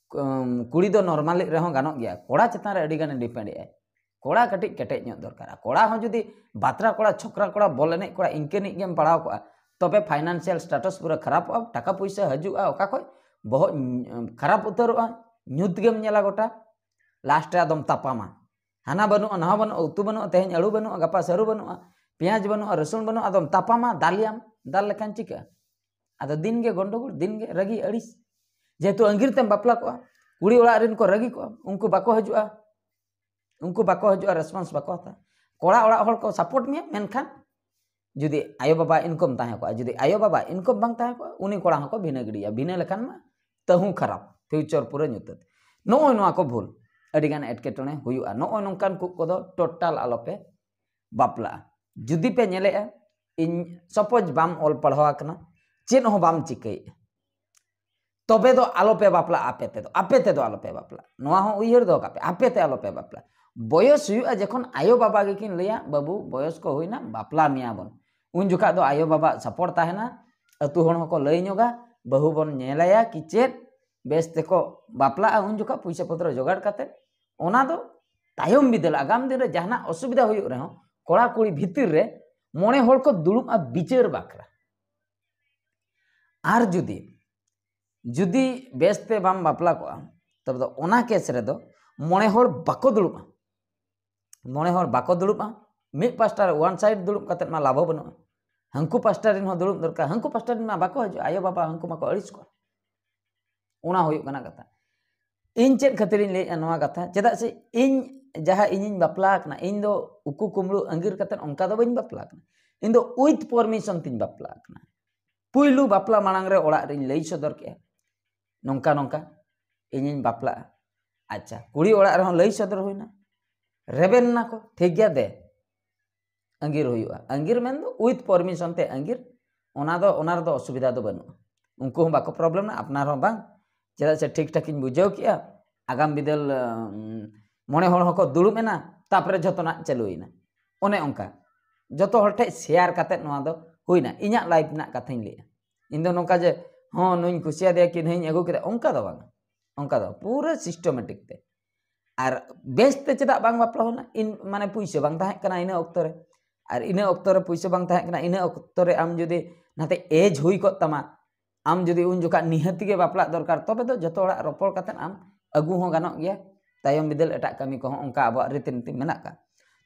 ᱠᱩᱲᱤ ᱫᱚ ᱱᱚᱨᱢᱟᱞᱤ ᱨᱮᱦᱚᱸ ᱜᱟᱱᱚᱜ ᱜᱮᱭᱟ, ᱠᱚᱲᱟ ᱪᱮᱛᱟᱱ ᱨᱮ ᱟᱹᱰᱤ ᱜᱟᱱᱮ ᱰᱤᱯᱮᱱᱰ ᱮᱫᱟᱭ᱾ ᱠᱚᱲᱟ ᱠᱟᱹᱴᱤᱡ ᱠᱮᱴᱮᱡ ᱧᱚᱜ ᱫᱚᱨᱠᱟᱨᱟ᱾ ᱠᱚᱲᱟ ᱦᱚᱸ ᱡᱩᱫᱤ ᱵᱟᱛᱨᱟ ᱠᱚᱲᱟ, ᱪᱷᱚᱠᱨᱟ ᱠᱚᱲᱟ, ᱵᱚᱞ ᱮᱱᱮᱡ ᱠᱚᱲᱟ, ᱤᱱᱠᱟᱹᱱᱤᱡ ᱜᱮᱢ ᱯᱟᱲᱟᱣ ᱠᱚᱜᱼᱟ, ᱛᱚᱵᱮ ᱯᱷᱟᱭᱱᱟᱱᱥᱤᱭᱟᱞ ᱥᱴᱮᱴᱟᱥ ᱯᱩᱨᱟᱹ ᱠᱷᱟᱨᱟᱯᱚᱜᱼᱟ, ᱴᱟᱠᱟ ᱯᱩᱭᱥᱟᱹ ᱦᱤᱡᱩᱜᱼᱟ ᱚᱠᱟ ᱠᱷᱚᱡ, ᱵᱚᱦᱚᱜ ᱠᱷᱟᱨᱟᱯ ᱩᱛᱟᱹᱨᱚᱜᱼᱟ, ᱧᱩᱛ ᱜᱮᱢ ᱧᱮᱞᱟ ᱜᱚᱴᱟ᱾ ᱞᱟᱥᱴ ᱨᱮ ᱟᱫᱚᱢ ᱛᱟᱯᱟᱢᱟ, ᱦᱟᱱᱟ ᱵᱟᱹᱱᱩᱜᱼᱟ, ᱱᱟᱣᱟ ᱵᱟᱹᱱᱩᱜᱼᱟ, ᱩᱛᱩ ᱵᱟᱹᱱᱩᱜᱼᱟ, ᱛᱮᱦᱮᱧ ᱟᱹᱞᱩ ᱵᱟᱹᱱᱩᱜᱼᱟ, ᱜᱟᱯᱟ ᱥᱟᱹᱨᱩ ᱵᱟᱹᱱᱩᱜᱼᱟ, ᱯᱮᱸᱭᱟᱡᱽ ᱵᱟᱹᱱᱩᱜᱼᱟ, ᱨᱟᱹᱥᱩᱱ ᱵᱟᱹᱱᱩᱜᱼᱟ, ᱟᱫᱚᱢ ᱛᱟᱯᱟᱢᱟ, ᱫᱟᱞᱮᱭᱟᱢ, ᱫᱟᱞ ᱞᱮᱠᱷᱟᱱ ᱪᱤᱠᱟᱹᱜᱼᱟ? ᱟᱫᱚ ᱫᱤᱱ ᱜᱮ ᱜᱚᱱᱰᱚᱜᱳᱞ, ᱫᱤᱱ ᱜᱮ ᱨᱟᱹᱜᱤ ᱟᱹᱲᱤᱥ᱾ ᱡᱮᱦᱮᱛᱩ ᱟᱸᱜᱤᱨ ᱛᱮᱢ ᱵᱟᱯᱞᱟ ᱠᱚᱜᱼᱟ, ᱠᱩᱲᱤ ᱚᱲᱟᱜ ᱨᱮᱱ ᱠᱚ ᱨᱟᱹᱜᱤ ᱠᱚᱜᱼᱟ, ᱩᱱᱠᱩ ᱵᱟᱠᱚ ᱦᱤᱡᱩᱜᱼᱟ, ᱩᱱᱠᱩ ᱵᱟᱠᱚ ᱦᱤᱡᱩᱜᱼᱟ, ᱨᱮᱥᱯᱚᱱᱥ ᱵᱟᱠᱚ ᱦᱟᱛᱟᱣᱟ᱾ ᱠᱚᱲᱟ ᱚᱲᱟᱜ ᱦᱚᱲ ᱠᱚ ᱥᱟᱯᱳᱨᱴ ᱢᱮᱭᱟ, ᱢᱮᱱᱠᱷᱟᱱ ᱡᱩᱫᱤ ᱟᱭᱳ ᱵᱟᱵᱟ ᱤᱱᱠᱚᱢ ᱛᱟᱦᱮᱸ ᱠᱚᱜᱼᱟ, ᱡᱩᱫᱤ ᱟᱭᱳ ᱵᱟᱵᱟ ᱤᱱᱠᱚᱢ ᱵᱟᱝ ᱛᱟᱦᱮᱸ ᱠᱚᱜᱼᱟ, ᱩᱱᱤ ᱠᱚᱲᱟ ᱦᱚᱸᱠᱚ ᱵᱷᱤᱱᱟᱹ ᱜᱤᱰᱤᱭᱟ᱾ ᱵᱷᱤᱱᱟᱹ ᱞᱮᱠᱷᱟᱱ ᱢᱟ ᱛᱟᱹᱦᱩ ᱠᱷᱟᱨᱟᱯ, ᱯᱷᱤᱭᱩᱪᱟᱨ ᱯᱩᱨᱟᱹ ᱧᱩᱛᱟᱹᱛ᱾ ᱱᱚᱜᱼᱚᱭ ᱱᱚᱣᱟ ᱠᱚ ᱵᱷᱩᱞ, ᱟᱹᱰᱤᱜᱟᱱ ᱮᱴᱠᱮᱴᱚᱬᱮ ᱦᱩᱭᱩᱜᱼᱟ᱾ ᱱᱚᱜᱼᱚᱭ ᱱᱚᱝᱠᱟᱱ ᱠᱚ ᱠᱚᱫᱚ ᱴᱳᱴᱟᱞ ᱟᱞᱚᱯᱮ ᱵᱟᱯᱞᱟᱜᱼᱟ᱾ ᱡᱩᱫᱤ ᱯᱮ ᱧᱮᱞᱮᱜᱼᱟ, ᱤᱧ ᱥᱟᱯᱳᱡᱽ ᱵᱟᱢ ᱚᱞ ᱯᱟᱲᱦᱟᱣ ᱟᱠᱟᱱᱟ, ᱪᱮᱫ ᱦᱚᱸ ᱵᱟᱢ ᱪᱤᱠᱟᱹᱭᱮᱫᱼᱟ, ᱛᱚᱵᱮ ᱫᱚ ᱟᱞᱚᱯᱮ ᱵᱟᱯᱞᱟᱜᱼᱟ᱾ ᱟᱯᱮ ᱛᱮᱫᱚ, ᱟᱯᱮ ᱛᱮᱫᱚ ᱟᱞᱚᱯᱮ ᱵᱟᱯᱞᱟᱜᱼᱟ᱾ ᱱᱚᱣᱟ ᱦᱚᱸ ᱩᱭᱦᱟᱹᱨ ᱫᱚᱦᱚ ᱠᱟᱜ ᱯᱮ, ᱟᱯᱮ ᱛᱮ ᱟᱞᱚᱯᱮ ᱵᱟᱯᱞᱟᱜᱼᱟ᱾ ᱵᱚᱭᱚᱥ ᱦᱩᱭᱩᱜᱼᱟ ᱡᱚᱠᱷᱚᱱ ᱟᱭᱳ ᱵᱟᱵᱟ ᱜᱮᱠᱤᱱ ᱞᱟᱹᱭᱟ, "ᱵᱟᱹᱵᱩ, ᱵᱚᱭᱚᱥ ᱠᱚ ᱦᱩᱭᱱᱟ, ᱵᱟᱯᱞᱟ ᱢᱮᱭᱟ ᱵᱚᱱ", ᱩᱱ ᱡᱚᱠᱷᱟᱜ ᱫᱚ ᱟᱭᱳ ᱵᱟᱵᱟ ᱥᱟᱯᱳᱨᱴ ᱛᱟᱦᱮᱱᱟ, ᱟᱹᱛᱩ ᱦᱚᱲ ᱦᱚᱸᱠᱚ ᱞᱟᱹᱭ ᱧᱚᱜᱟ, ᱵᱟᱹᱦᱩ ᱵᱚᱱ ᱧᱮᱞᱟᱭᱟ ᱠᱤ ᱪᱮᱫ, ᱵᱮᱥ ᱛᱮᱠᱚ ᱵᱟᱯᱞᱟᱜᱼᱟ᱾ ᱩᱱ ᱡᱚᱠᱷᱟᱜ ᱯᱩᱭᱥᱟᱹ ᱯᱚᱛᱨᱚ ᱡᱚᱜᱟᱲ ᱠᱟᱛᱮ, ᱚᱱᱟ ᱫᱚ ᱛᱟᱭᱚᱢ ᱵᱤᱫᱟᱹᱞ, ᱟᱜᱟᱢ ᱫᱤᱱ ᱨᱮ ᱡᱟᱦᱟᱱᱟᱜ ᱚᱥᱩᱵᱤᱫᱷᱟ ᱦᱩᱭᱩᱜ ᱨᱮᱦᱚᱸ, ᱠᱚᱲᱟ ᱠᱩᱲᱤ ᱵᱷᱤᱛᱤᱨ ᱨᱮ ᱢᱚᱬᱮ ᱦᱚᱲ ᱠᱚ ᱫᱩᱲᱩᱵᱼᱟ ᱵᱤᱪᱟᱹᱨ ᱵᱟᱠᱷᱨᱟ᱾ ᱟᱨ ᱡᱩᱫᱤ, ᱡᱩᱫᱤ ᱵᱮᱥᱛᱮ ᱵᱟᱢ ᱵᱟᱯᱞᱟ ᱠᱚᱜᱼᱟ, ᱛᱚᱵᱮ ᱫᱚ ᱚᱱᱟ ᱠᱮᱥ ᱨᱮᱫᱚ ᱢᱚᱬᱮ ᱦᱚᱲ ᱵᱟᱠᱚ ᱫᱩᱲᱩᱵᱼᱟ᱾ ᱢᱚᱬᱮ ᱦᱚᱲ ᱵᱟᱠᱚ ᱫᱩᱲᱩᱵᱼᱟ᱾ ᱢᱤᱫ ᱯᱟᱥᱴᱟ ᱨᱮ ᱚᱣᱟᱱ ᱥᱟᱭᱤᱰ ᱫᱩᱲᱩᱵ ᱠᱟᱛᱮᱫ ᱢᱟ ᱞᱟᱵᱷ ᱦᱚᱸ ᱵᱟᱹᱱᱩᱜᱼᱟ᱾ ᱦᱟᱹᱱᱠᱩ ᱯᱟᱥᱴᱟ ᱨᱮᱱ ᱦᱚᱸ ᱫᱩᱲᱩᱵ ᱫᱚᱨᱠᱟᱨ, ᱦᱟᱹᱱᱠᱩ ᱯᱟᱥᱴᱟ ᱨᱮᱱ ᱢᱟ ᱵᱟᱠᱚ ᱦᱤᱡᱩᱜᱼᱟ, ᱟᱭᱳ ᱵᱟᱵᱟ ᱦᱟᱹᱱᱠᱩ ᱢᱟᱠᱚ ᱟᱹᱲᱤᱥ ᱠᱚᱜᱼᱟ᱾ ᱚᱱᱟ ᱦᱩᱭᱩᱜ ᱠᱟᱱᱟ ᱠᱟᱛᱷᱟ᱾ ᱤᱧ ᱪᱮᱫ ᱠᱷᱟᱹᱛᱤᱨᱤᱧ ᱞᱟᱹᱭᱮᱫᱼᱟ ᱱᱚᱣᱟ ᱠᱟᱛᱷᱟ? ᱪᱮᱫᱟᱜ ᱥᱮ ᱤᱧ ᱡᱟᱦᱟᱸ ᱤᱧᱤᱧ ᱵᱟᱯᱞᱟ ᱟᱠᱟᱱᱟ, ᱤᱧ ᱫᱚ ᱩᱠᱩ ᱠᱩᱢᱵᱽᱲᱩ ᱟᱸᱜᱤᱨ ᱠᱟᱛᱮᱫ ᱚᱱᱠᱟ ᱫᱚ ᱵᱟᱹᱧ ᱵᱟᱯᱞᱟ ᱟᱠᱟᱱᱟ᱾ ᱤᱧ ᱫᱚ ᱩᱭᱤᱛᱷ ᱯᱟᱨᱢᱤᱥᱚᱱ ᱛᱤᱧ ᱵᱟᱯᱞᱟ ᱟᱠᱟᱱᱟ᱾ ᱯᱩᱭᱞᱩ ᱵᱟᱯᱞᱟ ᱢᱟᱲᱟᱝ ᱨᱮ ᱚᱲᱟᱜ ᱨᱤᱧ ᱞᱟᱹᱭ ᱥᱚᱫᱚᱨ ᱠᱮᱜᱼᱟ, "ᱱᱚᱝᱠᱟ ᱱᱚᱝᱠᱟ ᱤᱧᱤᱧ ᱵᱟᱯᱞᱟᱜᱼᱟ᱾" ᱟᱪᱪᱷᱟ, ᱠᱩᱲᱤ ᱚᱲᱟᱜ ᱨᱮᱦᱚᱸ ᱞᱟᱹᱭ ᱥᱚᱫᱚᱨ ᱦᱩᱭᱱᱟ, ᱨᱮᱵᱮᱱ ᱱᱟᱠᱚ, "ᱴᱷᱤᱠ ᱜᱮᱭᱟ, ᱫᱮ, ᱟᱸᱜᱤᱨ ᱦᱩᱭᱩᱜᱼᱟ᱾" ᱟᱸᱜᱤᱨ ᱢᱮᱱᱫᱚ ᱩᱭᱤᱛᱷ ᱯᱟᱨᱢᱤᱥᱚᱱ ᱛᱮ ᱟᱸᱜᱤᱨ, ᱚᱱᱟ ᱫᱚ, ᱚᱱᱟ ᱨᱮᱫᱚ ᱚᱥᱩᱵᱤᱫᱷᱟ ᱫᱚ ᱵᱟᱹᱱᱩᱜᱼᱟ᱾ ᱩᱱᱠᱩ ᱦᱚᱸ ᱵᱟᱠᱚ ᱯᱨᱚᱵᱞᱮᱢ ᱮᱱᱟ, ᱟᱯᱱᱟᱨ ᱦᱚᱸ ᱵᱟᱝ᱾ ᱪᱮᱫᱟᱜ ᱥᱮ ᱴᱷᱤᱠ ᱴᱷᱟᱠ ᱤᱧ ᱵᱩᱡᱷᱟᱹᱣ ᱠᱮᱜᱼᱟ, ᱟᱜᱟᱢ ᱵᱤᱫᱟᱹᱞ, ᱩᱢ, ᱢᱚᱬᱮ ᱦᱚᱲ ᱦᱚᱸᱠᱚ ᱫᱩᱲᱩᱵ ᱮᱱᱟ, ᱛᱟᱯᱚᱨᱮ ᱡᱷᱚᱛᱚᱱᱟᱜ ᱪᱟᱹᱞᱩᱭᱮᱱᱟ᱾ ᱚᱱᱮ ᱚᱱᱠᱟ ᱡᱚᱛᱚ ᱦᱚᱲ ᱴᱷᱮᱡ ᱥᱮᱭᱟᱨ ᱠᱟᱛᱮᱫ ᱱᱚᱣᱟ ᱫᱚ ᱦᱩᱭᱱᱟ᱾ ᱤᱧᱟᱹᱜ ᱞᱟᱭᱤᱯᱷ ᱨᱮᱱᱟᱜ ᱠᱟᱛᱷᱟᱧ ᱞᱟᱹᱭᱮᱜᱼᱟ᱾ ᱤᱧ ᱫᱚ ᱱᱚᱝᱠᱟ ᱡᱮ, "ᱦᱚᱸ, ᱱᱩᱭᱤᱧ ᱠᱩᱥᱤᱭᱟᱫᱮᱭᱟ ᱠᱤ ᱱᱩᱭᱤᱧ ᱟᱹᱜᱩ ᱠᱮᱫᱟ", ᱚᱱᱠᱟ ᱫᱚ ᱵᱟᱝ᱾ ᱚᱱᱠᱟ ᱫᱚ ᱯᱩᱨᱟᱹ ᱥᱤᱥᱴᱮᱢᱮᱴᱤᱠ ᱛᱮ᱾ ᱟᱨ ᱵᱮᱥ ᱛᱮ ᱪᱮᱫᱟᱜ ᱵᱟᱝ ᱵᱟᱯᱞᱟ ᱦᱩᱭᱱᱟ? ᱤᱱ ᱢᱟᱱᱮ ᱯᱩᱭᱥᱟᱹ ᱵᱟᱝ ᱛᱟᱦᱮᱸ ᱠᱟᱱᱟ ᱤᱱᱟᱹ ᱚᱠᱛᱚ ᱨᱮ᱾ ᱟᱨ ᱤᱱᱟᱹ ᱚᱠᱛᱚ ᱨᱮ ᱯᱩᱭᱥᱟᱹ ᱵᱟᱝ ᱛᱟᱦᱮᱸ ᱠᱟᱱᱟ, ᱤᱱᱟᱹ ᱚᱠᱛᱚ ᱨᱮ ᱟᱢ ᱡᱩᱫᱤ ᱱᱟᱛᱮ ᱮᱡᱽ ᱦᱩᱭ ᱠᱚᱜ ᱛᱟᱢᱟ, ᱟᱢ ᱡᱩᱫᱤ ᱩᱱ ᱡᱚᱠᱷᱟᱜ ᱱᱤᱦᱟᱹᱛ ᱜᱮ ᱵᱟᱯᱞᱟᱜ ᱫᱚᱨᱠᱟᱨ, ᱛᱚᱵᱮ ᱫᱚ ᱡᱚᱛᱚ ᱦᱚᱲᱟᱜ ᱨᱚᱯᱚᱲ ᱠᱟᱛᱮᱫ ᱟᱢ ᱟᱹᱜᱩ ᱦᱚᱸ ᱜᱟᱱᱚᱜ ᱜᱮᱭᱟ᱾ ᱛᱟᱭᱚᱢ ᱵᱤᱫᱟᱹᱞ ᱮᱴᱟᱜ ᱠᱟᱹᱢᱤ ᱠᱚᱦᱚᱸ ᱚᱱᱠᱟ ᱟᱵᱚᱣᱟᱜ ᱨᱤᱛᱤ ᱱᱤᱛᱤ ᱢᱮᱱᱟᱜ ᱟᱠᱟᱫ᱾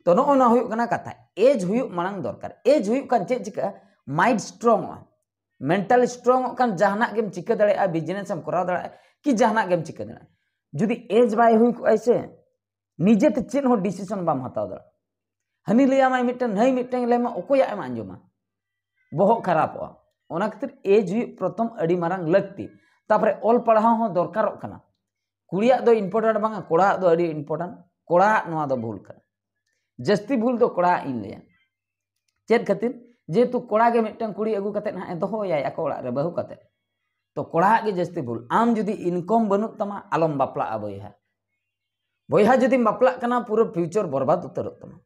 ᱛᱚ ᱱᱚᱜᱼᱚ ᱱᱚᱣᱟ ᱦᱩᱭᱩᱜ ᱠᱟᱱᱟ ᱠᱟᱛᱷᱟ, ᱮᱡᱽ ᱦᱩᱭᱩᱜ ᱢᱟᱲᱟᱝ ᱫᱚᱨᱠᱟᱨ᱾ ᱮᱡᱽ ᱦᱩᱭᱩᱜ ᱠᱷᱟᱱ ᱪᱮᱫ ᱪᱤᱠᱟᱹᱜᱼᱟ? ᱢᱟᱭᱤᱱᱰ ᱥᱴᱨᱚᱝ ᱚᱜᱼᱟ, ᱢᱮᱱᱴᱟᱞ ᱥᱴᱨᱚᱝ ᱚᱜ ᱠᱷᱟᱱ ᱡᱟᱦᱟᱱᱟᱜ ᱜᱮᱢ ᱪᱤᱠᱟᱹ ᱫᱟᱲᱮᱭᱟᱜᱼᱟ, ᱵᱤᱡᱽᱱᱮᱥ ᱮᱢ ᱠᱚᱨᱟᱣ ᱫᱟᱲᱮᱭᱟᱜᱼᱟ, ᱠᱤ ᱡᱟᱦᱟᱱᱟᱜ ᱜᱮᱢ ᱪᱤᱠᱟᱹ ᱫᱟᱲᱮᱭᱟᱜᱼᱟ᱾ ᱡᱩᱫᱤ ᱮᱡᱽ ᱵᱟᱭ ᱦᱩᱭ ᱠᱚᱜᱼᱟᱭ ᱥᱮ, ᱱᱤᱡᱮᱛᱮ ᱪᱮᱫ ᱦᱚᱸ ᱰᱤᱥᱤᱥᱚᱱ ᱵᱟᱢ ᱦᱟᱛᱟᱣ ᱫᱟᱲᱮᱭᱟᱜᱼᱟ᱾ ᱦᱟᱹᱱᱤ ᱞᱟᱹᱭᱟᱢᱟᱭ ᱢᱤᱫᱴᱮᱱ, ᱱᱟᱹᱭ ᱢᱤᱫᱴᱮᱱ ᱞᱟᱹᱭᱟᱢᱟ, ᱚᱠᱚᱭᱟᱜ ᱮᱢ ᱟᱸᱡᱚᱢᱟ? ᱵᱚᱦᱚᱜ ᱠᱷᱟᱨᱟᱯᱚᱜᱼᱟ᱾ ᱚᱱᱟ ᱠᱷᱟᱹᱛᱤᱨ ᱮᱡᱽ ᱦᱩᱭᱩᱜ ᱯᱨᱚᱛᱷᱚᱢ ᱟᱹᱰᱤ ᱢᱟᱨᱟᱝ ᱞᱟᱹᱠᱛᱤ᱾ ᱛᱟᱨᱯᱚᱨᱮ ᱚᱞ ᱯᱟᱲᱦᱟᱣ ᱦᱚᱸ ᱫᱚᱨᱠᱟᱨᱚᱜ ᱠᱟᱱᱟ᱾ ᱠᱩᱲᱤᱭᱟᱜ ᱫᱚ ᱤᱢᱯᱚᱨᱴᱮᱱᱴ ᱵᱟᱝᱟ, ᱠᱚᱲᱟᱣᱟᱜ ᱫᱚ ᱟᱹᱰᱤ ᱤᱢᱯᱚᱨᱴᱮᱱᱴ᱾ ᱠᱚᱲᱟᱣᱟᱜ ᱱᱚᱣᱟ ᱫᱚ ᱵᱷᱩᱞ ᱠᱟᱱᱟ᱾ ᱡᱟᱹᱥᱛᱤ ᱵᱷᱩᱞ ᱫᱚ ᱠᱚᱲᱟᱣᱟᱜ ᱤᱧ ᱞᱟᱹᱭᱟ᱾ ᱪᱮᱫ ᱠᱷᱟᱹᱛᱤᱨ? ᱡᱮᱦᱮᱛᱩ ᱠᱚᱲᱟ ᱜᱮ ᱢᱤᱫᱴᱟᱝ ᱠᱩᱲᱤ ᱟᱹᱜᱩ ᱠᱟᱛᱮᱫ ᱦᱟᱸᱜ ᱮ ᱫᱚᱦᱚᱭᱟᱭ ᱟᱠᱚ ᱚᱲᱟᱜ ᱨᱮ ᱵᱟᱹᱦᱩ ᱠᱟᱛᱮᱫ᱾ ᱛᱚ ᱠᱚᱲᱟᱣᱟᱜ ᱜᱮ ᱡᱟᱹᱥᱛᱤ ᱵᱷᱩᱞ᱾ ᱟᱢ ᱡᱩᱫᱤ ᱤᱱᱠᱚᱢ ᱵᱟᱹᱱᱩᱜ ᱛᱟᱢᱟ, ᱟᱞᱚᱢ ᱵᱟᱯᱞᱟᱜᱼᱟ ᱵᱚᱭᱦᱟ᱾ ᱵᱚᱭᱦᱟ ᱡᱩᱫᱤᱢ ᱵᱟᱯᱞᱟᱜ ᱠᱟᱱᱟ, ᱯᱩᱨᱟᱹ ᱯᱷᱤᱭᱩᱪᱟᱨ ᱵᱚᱨᱵᱟᱫ ᱩᱛᱟᱹᱨᱚᱜ ᱛᱟᱢᱟ᱾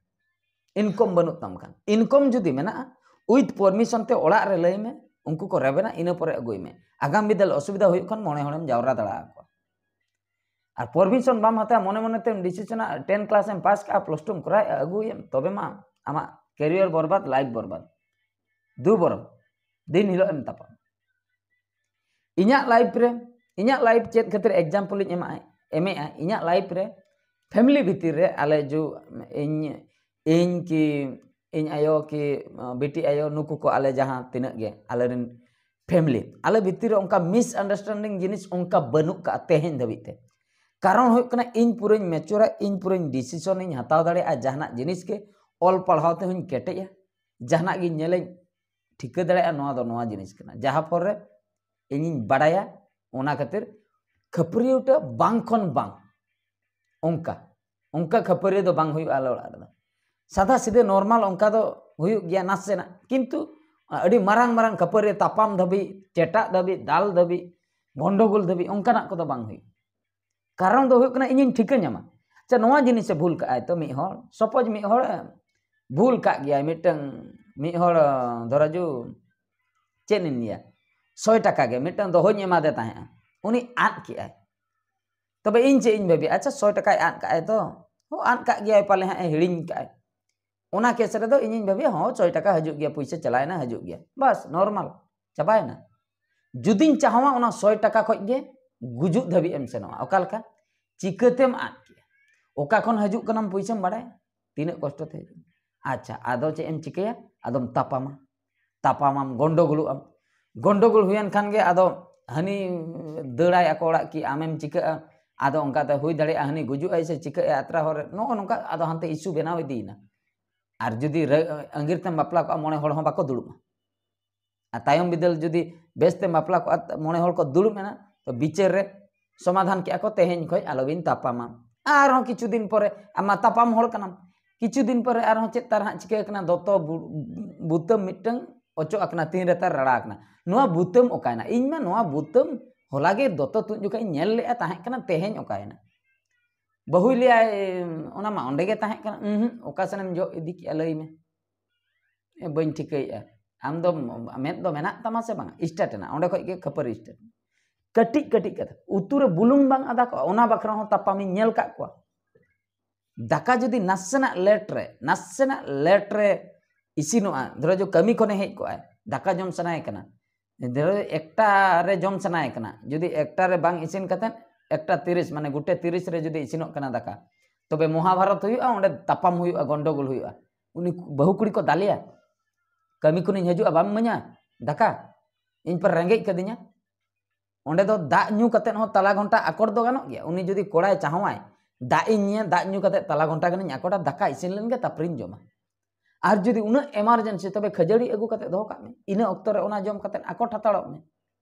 ᱤᱱᱠᱚᱢ ᱵᱟᱹᱱᱩᱜ ᱛᱟᱢ ᱠᱷᱟᱱ, ᱤᱱᱠᱚᱢ ᱡᱩᱫᱤ ᱢᱮᱱᱟᱜᱼᱟ, ᱩᱭᱤᱛᱷ ᱯᱟᱨᱢᱤᱥᱚᱱ ᱛᱮ ᱚᱲᱟᱜ ᱨᱮ ᱞᱟᱹᱭ ᱢᱮ, ᱩᱱᱠᱩ ᱠᱚ ᱨᱮᱵᱮᱱᱟ, ᱤᱱᱟᱹ ᱯᱚᱨᱮ ᱟᱹᱜᱩᱭ ᱢᱮ᱾ ᱟᱜᱟᱢ ᱵᱤᱫᱟᱹᱞ ᱚᱥᱩᱵᱤᱫᱷᱟ ᱦᱩᱭᱩᱜ ᱠᱷᱟᱱ ᱢᱚᱬᱮ ᱦᱚᱲᱮᱢ ᱡᱟᱣᱨᱟ ᱫᱟᱲᱮ ᱟᱠᱚᱣᱟ᱾ ᱟᱨ ᱯᱟᱨᱢᱤᱥᱚᱱ ᱵᱟᱢ ᱦᱟᱛᱟᱣᱟ, ᱢᱚᱱᱮ ᱢᱚᱱᱮ ᱛᱮᱢ ᱰᱤᱥᱤᱥᱚᱱᱟ, ᱴᱮᱱ ᱠᱞᱟᱥ ᱮᱢ ᱯᱟᱥ ᱠᱟᱜᱼᱟ, ᱯᱞᱟᱥ ᱴᱩ ᱮᱢ ᱠᱚᱨᱟᱣᱮᱫᱼᱟ, ᱟᱹᱜᱩᱭᱮᱢ, ᱛᱚᱵᱮ ᱢᱟ ᱟᱢᱟᱜ ᱠᱮᱨᱤᱭᱟᱨ ᱵᱚᱨᱵᱟᱫ, ᱞᱟᱭᱤᱯᱷ ᱵᱚᱨᱵᱟᱫ᱾ ᱫᱩ ᱵᱚᱨᱚᱱ ᱫᱤᱱ ᱦᱤᱞᱳᱜ ᱮᱢ ᱛᱟᱯᱟᱢ᱾ ᱤᱧᱟᱹᱜ ᱞᱟᱭᱤᱯᱷ ᱨᱮ, ᱤᱧᱟᱹᱜ ᱞᱟᱭᱤᱯᱷ ᱪᱮᱫ ᱠᱷᱟᱹᱛᱤᱨ ᱮᱠᱡᱟᱢᱯᱚᱞ ᱤᱧ ᱮᱢᱟ, ᱮᱢᱮᱜᱼᱟ, ᱤᱧᱟᱹᱜ ᱞᱟᱭᱤᱯᱷ ᱨᱮ ᱯᱷᱮᱢᱤᱞᱤ ᱵᱷᱤᱛᱤᱨ ᱨᱮ ᱟᱞᱮ ᱡᱩ, ᱤᱧ, ᱤᱧ ᱠᱤ, ᱤᱧ ᱟᱭᱳ ᱠᱤ, ᱵᱤᱴᱤ ᱟᱭᱳ, ᱱᱩᱠᱩ ᱠᱚ ᱟᱞᱮ ᱡᱟᱦᱟᱸ ᱛᱤᱱᱟᱹᱜ ᱜᱮ ᱟᱞᱮᱨᱮᱱ ᱯᱷᱮᱢᱤᱞᱤ, ᱟᱞᱮ ᱵᱷᱤᱛᱤᱨ ᱨᱮ ᱚᱱᱠᱟ ᱢᱤᱥᱟᱱᱰᱟᱨᱥᱴᱮᱱᱰᱤᱝ ᱡᱤᱱᱤᱥ ᱚᱱᱠᱟ ᱵᱟᱹᱱᱩᱜ ᱠᱟᱜᱼᱟ ᱛᱮᱦᱮᱧ ᱫᱷᱟᱹᱵᱤᱡ ᱛᱮ᱾ ᱠᱟᱨᱚᱱ ᱦᱩᱭᱩᱜ ᱠᱟᱱᱟ, ᱤᱧ ᱯᱩᱨᱟᱹᱧ ᱢᱮᱪᱩᱨᱟ, ᱤᱧ ᱯᱩᱨᱟᱹᱧ ᱰᱤᱥᱤᱥᱚᱱ ᱤᱧ ᱦᱟᱛᱟᱣ ᱫᱟᱲᱮᱭᱟᱜᱼᱟ ᱡᱟᱦᱟᱱᱟᱜ ᱡᱤᱱᱤᱥ ᱜᱮ, ᱚᱞ ᱯᱟᱲᱦᱟᱣ ᱛᱮᱦᱚᱧ ᱠᱮᱴᱮᱡᱼᱟ, ᱡᱟᱦᱟᱱᱟᱜ ᱜᱤᱧ ᱧᱮᱞᱟᱹᱧ ᱴᱷᱤᱠᱟᱹ ᱫᱟᱲᱮᱭᱟᱜᱼᱟ ᱱᱚᱣᱟ ᱫᱚ ᱱᱚᱣᱟ ᱡᱤᱱᱤᱥ ᱠᱟᱱᱟ, ᱡᱟᱦᱟᱸ ᱯᱚᱨ ᱨᱮ ᱤᱧᱤᱧ ᱵᱟᱲᱟᱭᱟ᱾ ᱚᱱᱟ ᱠᱷᱟᱹᱛᱤᱨ ᱠᱷᱟᱹᱯᱟᱹᱨᱤᱭᱟᱹᱣᱴᱟᱹ ᱵᱟᱝ ᱠᱷᱚᱱ ᱵᱟᱝ, ᱚᱱᱠᱟ, ᱚᱱᱠᱟ ᱠᱷᱟᱹᱯᱟᱹᱨᱤᱭᱟᱹ ᱫᱚ ᱵᱟᱝ ᱦᱩᱭᱩᱜᱼᱟ ᱟᱞᱮ ᱚᱲᱟᱜ ᱨᱮᱫᱚ᱾ ᱥᱟᱫᱟ ᱥᱤᱫᱷᱟᱹ ᱱᱚᱨᱢᱟᱞ ᱚᱱᱠᱟ ᱫᱚ ᱦᱩᱭᱩᱜ ᱜᱮᱭᱟ ᱱᱟᱥᱮᱱᱟᱜ, ᱠᱤᱱᱛᱩ ᱟᱹᱰᱤ ᱢᱟᱨᱟᱝ ᱢᱟᱨᱟᱝ ᱠᱷᱟᱹᱯᱟᱹᱨᱤᱭᱟᱹ ᱛᱟᱯᱟᱢ ᱫᱷᱟᱹᱵᱤᱡ, ᱪᱮᱴᱟᱜ ᱫᱷᱟᱹᱵᱤᱡ, ᱫᱟᱞ ᱫᱷᱟᱹᱵᱤᱡ, ᱜᱚᱱᱰᱚᱜᱳᱞ ᱫᱷᱟᱹᱵᱤᱡ ᱚᱱᱠᱟᱱᱟᱜ ᱠᱚᱫᱚ ᱵᱟᱝ ᱦᱩᱭᱩᱜᱼᱟ᱾ ᱠᱟᱨᱚᱱ ᱫᱚ ᱦᱩᱭᱩᱜ ᱠᱟᱱᱟ, ᱤᱧᱤᱧ ᱴᱷᱤᱠᱟᱹ ᱧᱟᱢᱟ᱾ ᱟᱪᱪᱷᱟ, ᱱᱚᱣᱟ ᱡᱤᱱᱤᱥᱮ ᱵᱷᱩᱞ ᱠᱟᱜᱼᱟᱭ ᱛᱚ, ᱢᱤᱫ ᱦᱚᱲ, ᱥᱟᱯᱳᱡᱽ ᱢᱤᱫ ᱦᱚᱲ ᱵᱷᱩᱞ ᱠᱟᱜ ᱜᱮᱭᱟᱭ, ᱢᱤᱫᱴᱟᱝ, ᱢᱤᱫ ᱦᱚᱲ, ᱫᱷᱚᱨᱟ ᱡᱩ, ᱪᱮᱫ ᱤᱧ ᱞᱟᱹᱭᱟ, ᱥᱚᱭ ᱴᱟᱠᱟ ᱜᱮ ᱢᱤᱫᱴᱟᱝ ᱫᱚᱦᱚᱧ ᱮᱢᱟᱫᱮ ᱛᱟᱦᱮᱸᱜᱼᱟ, ᱩᱱᱤ ᱟᱫ ᱠᱮᱜᱼᱟᱭ᱾ ᱛᱚᱵᱮ ᱤᱧ ᱪᱮᱫ ᱤᱧ ᱵᱷᱟᱹᱵᱤᱭᱟ, ᱟᱪᱪᱷᱟ, ᱥᱚᱭ ᱴᱟᱠᱟᱭ ᱟᱫ ᱠᱟᱜᱼᱟᱭ ᱛᱚ, ᱦᱚᱸ, ᱟᱫ ᱠᱟᱜ ᱜᱮᱭᱟᱭ ᱯᱟᱞᱮ ᱦᱟᱸᱜ ᱮ ᱦᱤᱲᱤᱧ ᱠᱟᱜᱼᱟᱭ᱾ ᱚᱱᱟ ᱠᱮᱥ ᱨᱮᱫᱚ ᱤᱧᱤᱧ ᱵᱷᱟᱹᱵᱤᱭᱟ, ᱦᱚᱸ, ᱥᱚᱭ ᱴᱟᱠᱟ ᱦᱤᱡᱩᱜ ᱜᱮᱭᱟ, ᱯᱩᱭᱥᱟᱹ ᱪᱟᱞᱟᱣᱮᱱᱟ, ᱦᱤᱡᱩᱜ ᱜᱮᱭᱟ, ᱵᱟᱥ, ᱱᱚᱨᱢᱟᱞ, ᱪᱟᱵᱟᱭᱮᱱᱟ᱾ ᱡᱩᱫᱤᱧ ᱪᱟᱦᱟᱣᱟ, ᱚᱱᱟ ᱥᱚᱭ ᱴᱟᱠᱟ ᱠᱷᱚᱡ ᱜᱮ ᱜᱩᱡᱩᱜ ᱫᱷᱟᱹᱵᱤᱡ ᱮᱢ ᱥᱮᱱᱚᱜᱼᱟ᱾ ᱚᱠᱟ ᱞᱮᱠᱟ? ᱪᱤᱠᱟᱹᱛᱮᱢ ᱟᱫ ᱠᱮᱭᱟ? ᱚᱠᱟ ᱠᱷᱚᱱ ᱦᱤᱡᱩᱜ ᱠᱟᱱᱟᱢ ᱯᱩᱭᱥᱟᱹᱢ ᱵᱟᱲᱟᱭᱟ? ᱛᱤᱱᱟᱹᱜ ᱠᱚᱥᱴᱚ ᱛᱮ ᱦᱤᱡᱩᱜ ᱠᱟᱱᱟ? ᱟᱪᱪᱷᱟ, ᱟᱫᱚ ᱪᱮᱫ ᱮᱢ ᱪᱤᱠᱟᱹᱭᱟ? ᱟᱫᱚᱢ ᱛᱟᱯᱟᱢᱟ, ᱛᱟᱯᱟᱢᱟᱢ, ᱜᱚᱱᱰᱚᱜᱳᱞᱚᱜ ᱟᱢ᱾ ᱜᱚᱱᱰᱚᱜᱳᱞ ᱦᱩᱭᱮᱱ ᱠᱷᱟᱱ ᱜᱮ ᱟᱫᱚ ᱦᱟᱹᱱᱤ ᱫᱟᱹᱲᱟᱭ ᱟᱠᱚ ᱚᱲᱟᱜ, ᱠᱤ ᱟᱢᱮᱢ ᱪᱤᱠᱟᱹᱜᱼᱟ? ᱟᱫᱚ ᱚᱱᱠᱟᱛᱮ ᱦᱩᱭ ᱫᱟᱲᱮᱭᱟᱜᱼᱟ ᱦᱟᱹᱱᱤ ᱜᱩᱡᱩᱜ ᱟᱭ ᱥᱮ ᱪᱤᱠᱟᱹᱜ ᱟᱭ ᱟᱛᱨᱟ ᱦᱚᱨ ᱨᱮ, ᱱᱚᱜᱼᱚ ᱱᱚᱝᱠᱟ ᱟᱫᱚ ᱦᱟᱱᱛᱮ ᱤᱥᱩ ᱵᱮᱱᱟᱣ ᱤᱫᱤᱭᱮᱱᱟ᱾ ᱟᱨ ᱡᱩᱫᱤ ᱨᱟᱹ-, ᱟᱺᱜᱤᱨ ᱛᱮᱢ ᱵᱟᱯᱞᱟ ᱠᱚᱜᱼᱟ, ᱢᱚᱬᱮ ᱦᱚᱲ ᱦᱚᱸ ᱵᱟᱠᱚ ᱫᱩᱲᱩᱵᱼᱟ᱾ ᱟᱨ ᱛᱟᱭᱚᱢ ᱵᱤᱫᱟᱹᱞ ᱡᱩᱫᱤ ᱵᱮᱥᱛᱮᱢ ᱵᱟᱯᱞᱟ ᱠᱚᱜᱼᱟ, ᱢᱚᱬᱮ ᱦᱚᱲ ᱠᱚ ᱫᱩᱲᱩᱵ ᱮᱱᱟ, ᱛᱚ ᱵᱤᱪᱟᱹᱨ ᱨᱮ ᱥᱚᱢᱟᱫᱷᱟᱱ ᱠᱮᱜᱼᱟ ᱠᱚ, "ᱛᱮᱦᱮᱧ ᱠᱷᱚᱡ ᱟᱞᱚᱵᱤᱱ ᱛᱟᱯᱟᱢᱟ᱾" ᱟᱨᱦᱚᱸ ᱠᱤᱪᱷᱩ ᱫᱤᱱ ᱯᱚᱨᱮ, ᱟᱢ ᱢᱟ ᱛᱟᱯᱟᱢ ᱦᱚᱲ ᱠᱟᱱᱟᱢ, ᱠᱤᱪᱷᱩ ᱫᱤᱱ ᱯᱚᱨᱮ ᱟᱨᱦᱚᱸ ᱪᱮᱫ ᱛᱟᱨ ᱦᱟᱸᱜ ᱪᱤᱠᱟᱹ ᱠᱟᱱᱟ, ᱫᱚᱛᱚ ᱵᱩ-, ᱵᱩᱛᱟᱹᱢ ᱢᱤᱫᱴᱟᱝ ᱚᱪᱚᱜ ᱟᱠᱟᱱᱟ, ᱛᱤᱱ ᱨᱮ ᱛᱟᱨ ᱨᱟᱲᱟ ᱟᱠᱟᱱᱟ᱾ ᱱᱚᱣᱟ ᱵᱩᱛᱟᱹᱢ ᱚᱠᱟᱭᱮᱱᱟ? ᱤᱧ ᱢᱟ ᱱᱚᱣᱟ ᱵᱩᱛᱟᱹᱢ ᱦᱚᱞᱟ ᱜᱮ ᱫᱚᱛᱚ ᱛᱩᱫ ᱡᱚᱠᱷᱚᱡ ᱤᱧ ᱧᱮᱞ ᱞᱮᱜᱼᱟ, ᱛᱟᱦᱮᱸ ᱠᱟᱱᱟ, ᱛᱮᱦᱮᱧ ᱚᱠᱟᱭᱮᱱᱟ? ᱵᱟᱹᱦᱩᱭ ᱞᱟᱹᱭᱟᱭ, "ᱚᱱᱟ ᱢᱟ ᱚᱸᱰᱮ ᱜᱮ ᱛᱟᱦᱮᱸ ᱠᱟᱱᱟ᱾" ᱩᱸᱦᱩᱸ, ᱚᱠᱟ ᱥᱮᱱᱮᱢ ᱡᱚᱜ ᱤᱫᱤ ᱠᱮᱜᱼᱟ, ᱞᱟᱹᱭ ᱢᱮ᱾ ᱮ, ᱵᱟᱹᱧ ᱴᱷᱤᱠᱟᱹᱭᱮᱜᱼᱟ᱾ ᱟᱢ ᱫᱚ ᱢᱮᱫ ᱫᱚ ᱢᱮᱱᱟᱜ ᱛᱟᱢᱟ ᱥᱮ ᱵᱟᱝᱟ? ᱥᱴᱟᱨᱴ ᱮᱱᱟ, ᱚᱸᱰᱮ ᱠᱷᱚᱡ ᱜᱮ ᱠᱷᱟᱹᱯᱟᱹᱨᱤ ᱥᱴᱟᱨᱴ ᱮᱱᱟ᱾ ᱠᱟᱹᱴᱤᱡ ᱠᱟᱹᱴᱤᱡ ᱠᱟᱛᱷᱟ, ᱩᱛᱩ ᱨᱮ ᱵᱩᱞᱩᱝ ᱵᱟᱝ ᱟᱫᱟ ᱠᱚᱜᱼᱟ, ᱚᱱᱟ ᱵᱟᱠᱷᱨᱟ ᱦᱚᱸ ᱛᱟᱯᱟᱢᱤᱧ ᱧᱮᱞ ᱠᱟᱜ ᱠᱚᱣᱟ᱾ ᱫᱟᱠᱟ ᱡᱩᱫᱤ ᱱᱟᱥᱮᱱᱟᱜ ᱞᱮᱴ ᱨᱮ, ᱱᱟᱥᱮᱱᱟᱜ ᱞᱮᱴ ᱨᱮ ᱤᱥᱤᱱᱚᱜᱼᱟ, ᱫᱷᱚᱨᱚ ᱡᱚ ᱠᱟᱹᱢᱤ ᱠᱷᱚᱱᱮ ᱦᱮᱡ ᱠᱚᱜᱼᱟᱭ, ᱫᱟᱠᱟ ᱡᱚᱢ ᱥᱟᱱᱟᱭᱮ ᱠᱟᱱᱟ, ᱫᱷᱚᱨᱚ ᱮᱠᱴᱟ ᱨᱮ ᱡᱚᱢ ᱥᱟᱱᱟᱭᱮ ᱠᱟᱱᱟ, ᱡᱩᱫᱤ ᱮᱠᱴᱟ ᱨᱮ ᱵᱟᱝ ᱤᱥᱤᱱ ᱠᱟᱛᱮᱫ ᱮᱠᱴᱟ ᱛᱤᱨᱤᱥ, ᱢᱟᱱᱮ ᱜᱚᱴᱮ ᱛᱤᱨᱤᱥ ᱨᱮ ᱡᱩᱫᱤ ᱤᱥᱤᱱᱚᱜ ᱠᱟᱱᱟ ᱫᱟᱠᱟ, ᱛᱚᱵᱮ ᱢᱚᱦᱟᱵᱷᱟᱨᱚᱛ ᱦᱩᱭᱩᱜᱼᱟ, ᱚᱸᱰᱮ ᱛᱟᱯᱟᱢ ᱦᱩᱭᱩᱜᱼᱟ, ᱜᱚᱱᱰᱚᱜᱳᱞ ᱦᱩᱭᱩᱜᱼᱟ᱾ ᱩᱱᱤ ᱵᱟᱹᱦᱩ ᱠᱩᱲᱤ ᱠᱚ ᱫᱟᱞᱮᱭᱟ, "ᱠᱟᱹᱢᱤ ᱠᱷᱚᱱᱤᱧ ᱦᱤᱡᱩᱜᱼᱟ, ᱵᱟᱢ ᱤᱢᱟᱹᱧᱟ ᱫᱟᱠᱟ? ᱤᱧ ᱯᱮ ᱨᱮᱸᱜᱮᱡ ᱠᱟᱹᱫᱤᱧᱟ᱾" ᱚᱸᱰᱮ ᱫᱚ ᱫᱟᱜ ᱧᱩ ᱠᱟᱛᱮᱫ ᱦᱚᱸ ᱛᱟᱞᱟ ᱜᱷᱚᱱᱴᱟ ᱟᱠᱚᱴ ᱫᱚ ᱜᱟᱱᱚᱜ ᱜᱮᱭᱟ᱾ ᱩᱱᱤ ᱡᱩᱫᱤ ᱠᱚᱲᱟᱭ ᱪᱟᱦᱟᱣᱟᱭ, "ᱫᱟᱜ ᱤᱧ ᱧᱩᱭᱟ, ᱫᱟᱜ ᱧᱩ ᱠᱟᱛᱮᱫ ᱛᱟᱞᱟ ᱜᱷᱚᱱᱴᱟ ᱜᱟᱱᱤᱧ ᱟᱠᱚᱴᱟ, ᱫᱟᱠᱟ ᱤᱥᱤᱱ ᱞᱮᱱ ᱜᱮ, ᱛᱟᱨᱯᱚᱨᱮᱧ ᱡᱚᱢᱟ᱾" ᱟᱨ ᱡᱩᱫᱤ ᱩᱱᱟᱹᱜ ᱮᱢᱟᱨᱡᱮᱱᱥᱤ, ᱛᱚᱵᱮ ᱠᱷᱟᱹᱡᱟᱹᱲᱤ ᱟᱹᱜᱩ ᱠᱟᱛᱮᱫ ᱫᱚᱦᱚ ᱠᱟᱜ ᱢᱮ, ᱤᱱᱟᱹ ᱚᱠᱛᱚ ᱨᱮ ᱚᱱᱟ ᱡᱚᱢ ᱠᱟᱛᱮᱫ ᱟᱠᱚᱴ ᱦᱟᱛᱟᱲᱚᱜ ᱢᱮ᱾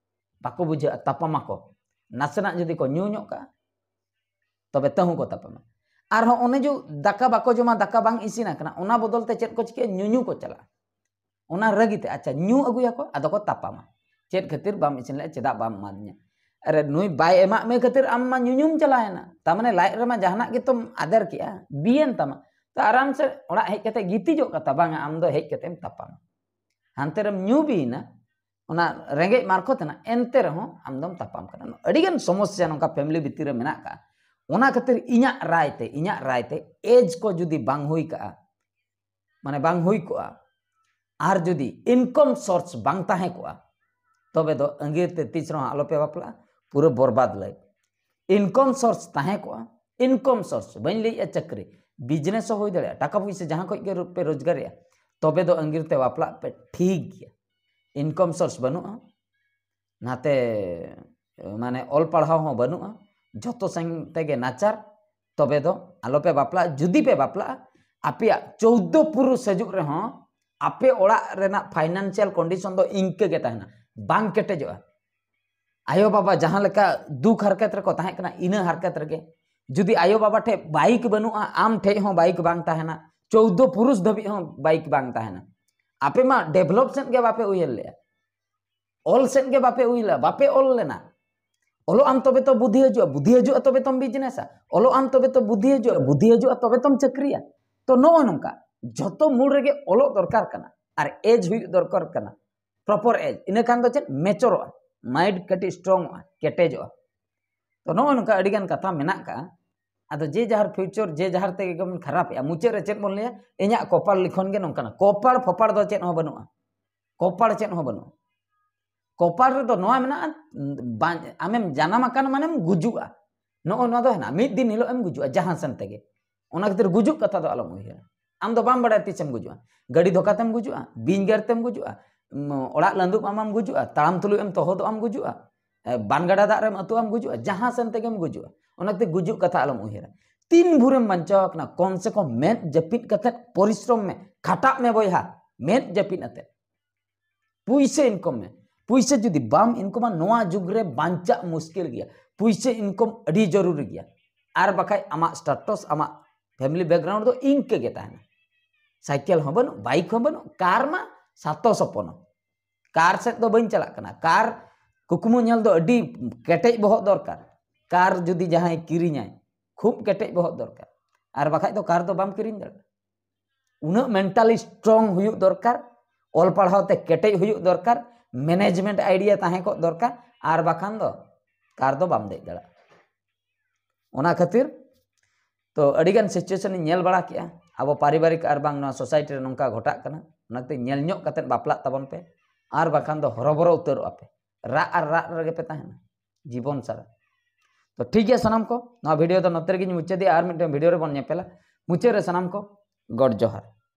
ᱵᱟᱠᱚ ᱵᱩᱡᱷᱟᱹᱜᱼᱟ, ᱛᱟᱯᱟᱢᱟᱠᱚ᱾ ᱱᱟᱥᱮᱱᱟᱜ ᱡᱩᱫᱤ ᱠᱚ ᱧᱩ ᱧᱚᱜ ᱠᱟᱜᱼᱟ, ᱛᱚᱵᱮ ᱛᱟᱹᱦᱩ ᱠᱚ ᱛᱟᱯᱟᱢᱟ᱾ ᱟᱨᱦᱚᱸ ᱚᱱᱮ ᱡᱮ ᱫᱟᱠᱟ ᱵᱟᱠᱚ ᱡᱚᱢᱟ, ᱫᱟᱠᱟ ᱵᱟᱝ ᱤᱥᱤᱱ ᱟᱠᱟᱱᱟ, ᱚᱱᱟ ᱵᱚᱫᱚᱞ ᱛᱮ ᱪᱮᱫ ᱠᱚ ᱪᱤᱠᱟᱹᱭᱟ? ᱧᱩᱧᱩ ᱠᱚ ᱪᱟᱞᱟᱜᱼᱟ᱾ ᱚᱱᱟ ᱨᱟᱹᱜᱤ ᱛᱮ, ᱟᱪᱪᱷᱟ, ᱧᱩ ᱟᱹᱜᱩᱭᱟᱠᱚ, ᱟᱫᱚ ᱠᱚ ᱛᱟᱯᱟᱢᱟ᱾ "ᱪᱮᱫ ᱠᱷᱟᱹᱛᱤᱨ ᱵᱟᱢ ᱤᱥᱤᱱ ᱞᱮᱫᱼᱟ, ᱪᱮᱫᱟᱜ ᱵᱟᱢ ᱮᱢᱟᱫᱤᱧᱟ?" ᱟᱨᱮ, ᱱᱩᱭ ᱵᱟᱭ ᱮᱢᱟᱜ ᱢᱮ ᱠᱷᱟᱹᱛᱤᱨ ᱟᱢ ᱢᱟ ᱧᱩᱧᱩᱢ ᱪᱟᱞᱟᱣᱮᱱᱟ, ᱛᱟᱨ ᱢᱟᱱᱮ ᱞᱟᱡ ᱨᱮᱢᱟ ᱡᱟᱦᱟᱱᱟᱜ ᱜᱮᱛᱚᱢ ᱟᱫᱮᱨ ᱠᱮᱜᱼᱟ, ᱵᱤᱭᱮᱱ ᱛᱟᱢᱟ᱾ ᱛᱚ ᱟᱨᱟᱢ ᱥᱮ ᱚᱲᱟᱜ ᱦᱮᱡ ᱠᱟᱛᱮ ᱜᱤᱛᱤᱡᱚᱜ ᱠᱟᱛᱷᱟ, ᱵᱟᱝᱟ, ᱟᱢ ᱫᱚ ᱦᱮᱡ ᱠᱟᱛᱮᱢ ᱛᱟᱯᱟᱢᱟ᱾ ᱦᱟᱱᱛᱮ ᱨᱮᱢ ᱧᱩ ᱵᱤᱭᱮᱱᱟ, ᱚᱱᱟ ᱨᱮᱸᱜᱮᱡ ᱢᱟᱨᱯᱷᱚᱛ ᱮᱱᱟ, ᱮᱱᱛᱮ ᱨᱮᱦᱚᱸ ᱟᱢ ᱫᱚᱢ ᱛᱟᱯᱟᱢ ᱠᱟᱱᱟ᱾ ᱟᱹᱰᱤᱜᱟᱱ ᱥᱚᱢᱚᱥᱥᱟ ᱱᱚᱝᱠᱟ ᱯᱷᱮᱢᱤᱞᱤ ᱵᱷᱤᱛᱤᱨ ᱨᱮ ᱢᱮᱱᱟᱜ ᱠᱟᱜᱼᱟ᱾ ᱚᱱᱟ ᱠᱷᱟᱹᱛᱤᱨ ᱤᱧᱟᱹᱜ ᱨᱟᱭ ᱛᱮ, ᱤᱧᱟᱹᱜ ᱨᱟᱭ ᱛᱮ ᱮᱡᱽ ᱠᱚ ᱡᱩᱫᱤ ᱵᱟᱝ ᱦᱩᱭ ᱠᱟᱜᱼᱟ, ᱢᱟᱱᱮ ᱵᱟᱝ ᱦᱩᱭ ᱠᱚᱜᱼᱟ, ᱟᱨ ᱡᱩᱫᱤ ᱤᱱᱠᱟᱢ ᱥᱳᱨᱥ ᱵᱟᱝ ᱛᱟᱦᱮᱸ ᱠᱚᱜᱼᱟ, ᱛᱚᱵᱮ ᱫᱚ ᱟᱸᱜᱤᱨ ᱛᱮ ᱛᱤᱥ ᱨᱮᱦᱚᱸ ᱟᱞᱚᱯᱮ ᱵᱟᱯᱞᱟᱜᱼᱟ, ᱯᱩᱨᱟᱹ ᱵᱚᱨᱵᱟᱫ ᱞᱟᱭᱤᱯᱷ᱾ ᱤᱱᱠᱟᱢ ᱥᱳᱨᱥ ᱛᱟᱦᱮᱸ ᱠᱚᱜᱼᱟ, ᱤᱱᱠᱟᱢ ᱥᱳᱨᱥ ᱵᱟᱹᱧ ᱞᱟᱹᱭᱮᱜᱼᱟ ᱪᱟᱹᱠᱨᱤ, ᱵᱤᱡᱽᱱᱮᱥ ᱦᱚᱸ ᱦᱩᱭ ᱫᱟᱲᱮᱭᱟᱜᱼᱟ, ᱴᱟᱠᱟ ᱯᱩᱭᱥᱟᱹ ᱡᱟᱦᱟᱸ ᱠᱷᱚᱡ ᱜᱮ ᱯᱮ ᱨᱳᱡᱽᱜᱟᱨᱮᱜᱼᱟ, ᱛᱚᱵᱮ ᱫᱚ ᱟᱸᱜᱤᱨ ᱛᱮ ᱵᱟᱯᱞᱟᱜ ᱯᱮ, ᱴᱷᱤᱠ ᱜᱮᱭᱟ᱾ ᱤᱱᱠᱟᱢ ᱥᱳᱨᱥ ᱵᱟᱹᱱᱩᱜᱼᱟ, ᱱᱟᱛᱮ ᱢᱟᱱᱮ ᱚᱞ ᱯᱟᱲᱦᱟᱣ ᱦᱚᱸ ᱵᱟᱹᱱᱩᱜᱼᱟ, ᱡᱷᱚᱛᱚ ᱥᱮᱱ ᱛᱮᱜᱮ ᱱᱟᱪᱟᱨ, ᱛᱚᱵᱮ ᱫᱚ ᱟᱞᱚᱯᱮ ᱵᱟᱯᱞᱟᱜᱼᱟ᱾ ᱡᱩᱫᱤ ᱯᱮ ᱵᱟᱯᱞᱟᱜᱼᱟ, ᱟᱯᱮᱭᱟᱜ ᱪᱳᱫᱫᱳ ᱯᱩᱨᱩᱥ ᱦᱤᱡᱩᱜ ᱨᱮᱦᱚᱸ ᱟᱯᱮ ᱚᱲᱟᱜ ᱨᱮᱱᱟᱜ ᱯᱷᱟᱭᱱᱟᱱᱥᱤᱭᱟᱞ ᱠᱚᱱᱰᱤᱥᱚᱱ ᱫᱚ ᱤᱱᱠᱟᱹ ᱜᱮ ᱛᱟᱦᱮᱱᱟ, ᱵᱟᱝ ᱠᱮᱴᱮᱡᱚᱜᱼᱟ᱾ ᱟᱭᱳ ᱵᱟᱵᱟ ᱡᱟᱦᱟᱸ ᱞᱮᱠᱟ ᱫᱩᱠ ᱦᱟᱨᱠᱮᱛ ᱨᱮᱠᱚ ᱛᱟᱦᱮᱸ ᱠᱟᱱᱟ, ᱤᱱᱟᱹ ᱦᱟᱨᱠᱮᱛ ᱨᱮᱜᱮ᱾ ᱡᱩᱫᱤ ᱟᱭᱳ ᱵᱟᱵᱟ ᱴᱷᱮᱡ ᱵᱟᱭᱤᱠ ᱵᱟᱹᱱᱩᱜᱼᱟ, ᱟᱢ ᱴᱷᱮᱡ ᱦᱚᱸ ᱵᱟᱭᱤᱠ ᱵᱟᱝ ᱛᱟᱦᱮᱱᱟ, ᱪᱳᱫᱫᱳ ᱯᱩᱨᱩᱥ ᱫᱷᱟᱹᱵᱤᱡ ᱦᱚᱸ ᱵᱟᱭᱤᱠ ᱵᱟᱝ ᱛᱟᱦᱮᱱᱟ᱾ ᱟᱯᱮ ᱢᱟ ᱰᱮᱵᱷᱞᱚᱯ ᱥᱮᱫ ᱜᱮ ᱵᱟᱯᱮ ᱩᱭᱦᱟᱹᱨ ᱞᱮᱜᱼᱟ, ᱚᱞ ᱥᱮᱫ ᱜᱮ ᱵᱟᱯᱮ ᱩᱭᱦᱟᱹᱨ ᱞᱮᱜᱼᱟ, ᱵᱟᱯᱮ ᱚᱞ ᱞᱮᱱᱟ᱾ ᱚᱞᱚᱜ ᱟᱢ ᱛᱚᱵᱮ ᱛᱚ ᱵᱩᱫᱷᱤ ᱦᱤᱡᱩᱜᱼᱟ, ᱵᱩᱫᱷᱤ ᱦᱤᱡᱩᱜᱼᱟ ᱛᱚᱵᱮ ᱛᱚᱢ ᱵᱤᱡᱽᱱᱮᱥᱟ, ᱚᱞᱚᱜ ᱟᱢ ᱛᱚᱵᱮ ᱛᱚ ᱵᱩᱫᱷᱤ ᱦᱤᱡᱩᱜᱼᱟ, ᱵᱩᱫᱷᱤ ᱦᱤᱡᱩᱜᱼᱟ ᱛᱚᱵᱮ ᱛᱚᱢ ᱪᱟᱹᱠᱨᱤᱭᱟ᱾ ᱛᱚ ᱱᱚᱜᱼᱚ ᱱᱚᱝᱠᱟ ᱡᱷᱚᱛᱚ ᱢᱩᱞ ᱨᱮᱜᱮ ᱚᱞᱚᱜ ᱫᱚᱨᱠᱟᱨ ᱠᱟᱱᱟ, ᱟᱨ ᱮᱡᱽ ᱦᱩᱭᱩᱜ ᱫᱚᱨᱠᱟᱨ ᱠᱟᱱᱟ, ᱯᱨᱚᱯᱟᱨ ᱮᱡᱽ᱾ ᱤᱱᱟᱹ ᱠᱷᱟᱱ ᱫᱚ ᱪᱮᱫ, ᱢᱮᱪᱚᱨᱚᱜᱼᱟ, ᱢᱟᱭᱤᱱᱰ ᱠᱟᱹᱴᱤᱡ ᱥᱴᱨᱚᱝ ᱚᱜᱼᱟ, ᱠᱮᱴᱮᱡᱚᱜᱼᱟ᱾ ᱛᱚ ᱱᱚᱜᱼᱚ ᱱᱚᱝᱠᱟ ᱟᱹᱰᱤᱜᱟᱱ ᱠᱟᱛᱷᱟ ᱢᱮᱱᱟᱜ ᱠᱟᱜᱼᱟ᱾ ᱟᱫᱚ ᱡᱮ ᱡᱟᱦᱟᱨ ᱯᱷᱤᱭᱩᱪᱟᱨ ᱡᱮ ᱡᱟᱦᱟᱨ ᱛᱮᱜᱮ ᱵᱚᱱ ᱠᱷᱟᱨᱟᱯᱮᱜᱼᱟ, ᱢᱩᱪᱟᱹᱫ ᱨᱮ ᱪᱮᱫ ᱵᱚᱱ ᱞᱟᱹᱭᱟ? ᱤᱧᱟᱹᱜ ᱠᱚᱯᱟᱲ ᱞᱤᱠᱷᱚᱱ ᱜᱮ ᱱᱚᱝᱠᱟᱱᱟ᱾ ᱠᱚᱯᱟᱲ ᱯᱷᱚᱯᱟᱲ ᱫᱚ ᱪᱮᱫ ᱦᱚᱸ ᱵᱟᱹᱱᱩᱜᱼᱟ, ᱠᱚᱯᱟᱲ ᱪᱮᱫ ᱦᱚᱸ ᱵᱟᱹᱱᱩᱜᱼᱟ᱾ ᱠᱚᱯᱟᱲ ᱨᱮᱫᱚ ᱱᱚᱣᱟ ᱢᱮᱱᱟᱜᱼᱟ, ᱵᱟᱝ, ᱟᱢᱮᱢ ᱡᱟᱱᱟᱢ ᱟᱠᱟᱱ ᱢᱟᱱᱮᱢ ᱜᱩᱡᱩᱜᱼᱟ᱾ ᱱᱚᱜᱼᱚ ᱱᱚᱣᱟ ᱫᱚ ᱦᱮᱱᱟᱜᱼᱟ, ᱢᱤᱫ ᱫᱤᱱ ᱦᱤᱞᱳᱜ ᱮᱢ ᱜᱩᱡᱩᱜᱼᱟ ᱡᱟᱦᱟᱸ ᱥᱮᱱ ᱛᱮᱜᱮ᱾ ᱚᱱᱟ ᱠᱷᱟᱹᱛᱤᱨ ᱜᱩᱡᱩᱜ ᱠᱟᱛᱷᱟ ᱫᱚ ᱟᱞᱚᱢ ᱩᱭᱦᱟᱹᱨᱟ᱾ ᱟᱢ ᱫᱚ ᱵᱟᱢ ᱵᱟᱲᱟᱭᱟ ᱛᱤᱥᱮᱢ ᱜᱩᱡᱩᱜᱼᱟ᱾ ᱜᱟᱹᱰᱤ ᱫᱷᱚᱠᱟ ᱛᱮᱢ ᱜᱩᱡᱩᱜᱼᱟ, ᱵᱤᱧ ᱜᱮᱨ ᱛᱮᱢ ᱜᱩᱡᱩᱜᱼᱟ, ᱩᱢ, ᱚᱲᱟᱜ ᱞᱟᱹᱫᱩᱵ ᱟᱢᱟᱢ ᱜᱩᱡᱩᱜᱼᱟ, ᱛᱟᱲᱟᱢ ᱛᱩᱞᱩᱡ ᱮᱢ ᱛᱚᱦᱚᱫᱚᱜ ᱟᱢ ᱜᱩᱡᱩᱜᱼᱟ, ᱮ, ᱵᱟᱱ ᱜᱟᱰᱟ ᱫᱟᱜ ᱨᱮᱢ ᱟᱹᱛᱩᱜ ᱟᱢ ᱜᱩᱡᱩᱜᱼᱟ, ᱡᱟᱦᱟᱸ ᱥᱮᱱ ᱛᱮᱜᱮᱢ ᱜᱩᱡᱩᱜᱼᱟ᱾ ᱚᱱᱟᱛᱮ ᱜᱩᱡᱩᱜ ᱠᱟᱛᱷᱟ ᱟᱞᱚᱢ ᱩᱭᱦᱟᱹᱨᱟ᱾ ᱛᱤᱱ ᱵᱷᱳᱨᱮᱢ ᱵᱟᱧᱪᱟᱣ ᱟᱠᱟᱱᱟ, ᱠᱚᱢ ᱥᱮ ᱠᱚᱢ ᱢᱮᱫ ᱡᱟᱹᱯᱤᱫ ᱠᱟᱛᱮ ᱯᱚᱨᱤᱥᱨᱚᱢ ᱢᱮ, ᱠᱷᱟᱴᱟᱜ ᱢᱮ ᱵᱚᱭᱦᱟ, ᱢᱮᱫ ᱡᱟᱹᱯᱤᱫ ᱟᱛᱮ᱾ ᱯᱩᱭᱥᱟᱹ ᱤᱱᱠᱚᱢ ᱢᱮ᱾ ᱯᱩᱭᱥᱟᱹ ᱡᱩᱫᱤ ᱵᱟᱢ ᱤᱱᱠᱚᱢᱟ, ᱱᱚᱣᱟ ᱡᱩᱜᱽ ᱨᱮ ᱵᱟᱧᱪᱟᱜ ᱢᱩᱥᱠᱤᱞ ᱜᱮᱭᱟ᱾ ᱯᱩᱭᱥᱟᱹ ᱤᱱᱠᱚᱢ ᱟᱹᱰᱤ ᱡᱚᱨᱩᱨᱤ ᱜᱮᱭᱟ, ᱟᱨ ᱵᱟᱠᱷᱟᱡ ᱟᱢᱟᱜ ᱥᱴᱮᱴᱟᱥ, ᱟᱢᱟᱜ ᱯᱷᱮᱢᱤᱞᱤ ᱵᱮᱠᱜᱨᱟᱣᱩᱱᱰ ᱫᱚ ᱤᱱᱠᱟᱹ ᱜᱮ ᱛᱟᱦᱮᱱᱟ᱾ ᱥᱟᱭᱠᱮᱞ ᱦᱚᱸ ᱵᱟᱹᱱᱩᱜ, ᱵᱟᱭᱤᱠ ᱦᱚᱸ ᱵᱟᱹᱱᱩᱜ, ᱠᱟᱨ ᱢᱟ ᱥᱟᱛᱚ ᱥᱚᱯᱚᱱᱚ᱾ ᱠᱟᱨ ᱥᱮᱫ ᱫᱚ ᱵᱟᱹᱧ ᱪᱟᱞᱟᱜ ᱠᱟᱱᱟ᱾ ᱠᱟᱨ ᱠᱩᱠᱢᱩ ᱧᱮᱞ ᱫᱚ ᱟᱹᱰᱤ ᱠᱮᱴᱮᱡ ᱵᱚᱦᱚᱜ ᱫᱚᱨᱠᱟᱨ᱾ ᱠᱟᱨ ᱡᱩᱫᱤ ᱡᱟᱦᱟᱸᱭ ᱠᱤᱨᱤᱧᱟᱭ, ᱠᱷᱩᱵ ᱠᱮᱴᱮᱡ ᱵᱚᱦᱚᱜ ᱫᱚᱨᱠᱟᱨ, ᱟᱨ ᱵᱟᱠᱷᱟᱡ ᱫᱚ ᱠᱟᱨ ᱫᱚ ᱵᱟᱢ ᱠᱤᱨᱤᱧ ᱫᱟᱲᱮᱭᱟᱜᱼᱟ᱾ ᱩᱱᱟᱹᱜ ᱢᱮᱱᱴᱟᱞᱤ ᱥᱴᱨᱚᱝ ᱦᱩᱭᱩᱜ ᱫᱚᱨᱠᱟᱨ, ᱚᱞ ᱯᱟᱲᱦᱟᱣ ᱛᱮ ᱠᱮᱴᱮᱡ ᱦᱩᱭᱩᱜ ᱫᱚᱨᱠᱟᱨ, ᱢᱮᱱᱮᱡᱽᱢᱮᱱᱴ ᱟᱭᱰᱤᱭᱟ ᱛᱟᱦᱮᱸ ᱠᱚᱜ ᱫᱚᱨᱠᱟᱨ, ᱟᱨ ᱵᱟᱠᱷᱟᱱ ᱫᱚ ᱠᱟᱨ ᱫᱚ ᱵᱟᱢ ᱫᱮᱡ ᱫᱟᱲᱮᱭᱟᱜᱼᱟ᱾ ᱚᱱᱟ ᱠᱷᱟᱹᱛᱤᱨ ᱛᱚ ᱟᱹᱰᱤᱜᱟᱱ ᱥᱤᱪᱩᱭᱮᱥᱚᱱ ᱤᱧ ᱧᱮᱞ ᱵᱟᱲᱟ ᱠᱮᱜᱼᱟ᱾ ᱟᱵᱚ ᱯᱟᱨᱤᱵᱟᱨᱤᱠ ᱟᱨ ᱵᱟᱝ ᱱᱚᱣᱟ ᱥᱳᱥᱟᱭᱴᱤ ᱨᱮ ᱱᱚᱝᱠᱟ ᱜᱷᱚᱴᱟᱜ ᱠᱟᱱᱟ᱾ ᱚᱱᱟᱛᱮ ᱧᱮᱞ ᱧᱚᱜ ᱠᱟᱛᱮᱫ ᱵᱟᱯᱞᱟᱜ ᱛᱟᱵᱚᱱ ᱯᱮ, ᱟᱨ ᱵᱟᱠᱷᱟᱱ ᱫᱚ ᱦᱚᱨᱚᱵᱚᱨᱚ ᱩᱛᱟᱹᱨᱚᱜᱼᱟ ᱯᱮ, ᱨᱟᱜ ᱟᱨ ᱨᱟᱜ ᱨᱮᱜᱮ ᱯᱮ ᱛᱟᱦᱮᱱᱟ ᱡᱤᱵᱚᱱ ᱥᱟᱨᱟ᱾ ᱛᱚ ᱴᱷᱤᱠ ᱜᱮᱭᱟ ᱥᱟᱱᱟᱢ ᱠᱚ, ᱱᱚᱣᱟ ᱵᱷᱤᱰᱤᱭᱳ ᱫᱚ ᱱᱚᱛᱮ ᱨᱮᱜᱮᱧ ᱢᱩᱪᱟᱹᱫᱮᱜᱼᱟ᱾ ᱟᱨ ᱢᱤᱫᱴᱮᱱ ᱵᱷᱤᱰᱤᱭᱳ ᱨᱮᱵᱚᱱ ᱧᱮᱯᱮᱞᱟ᱾ ᱢᱩᱪᱟᱹᱫ ᱨᱮ ᱥᱟᱱᱟᱢ ᱠᱚ ᱜᱚᱰ ᱡᱚᱦᱟᱨ᱾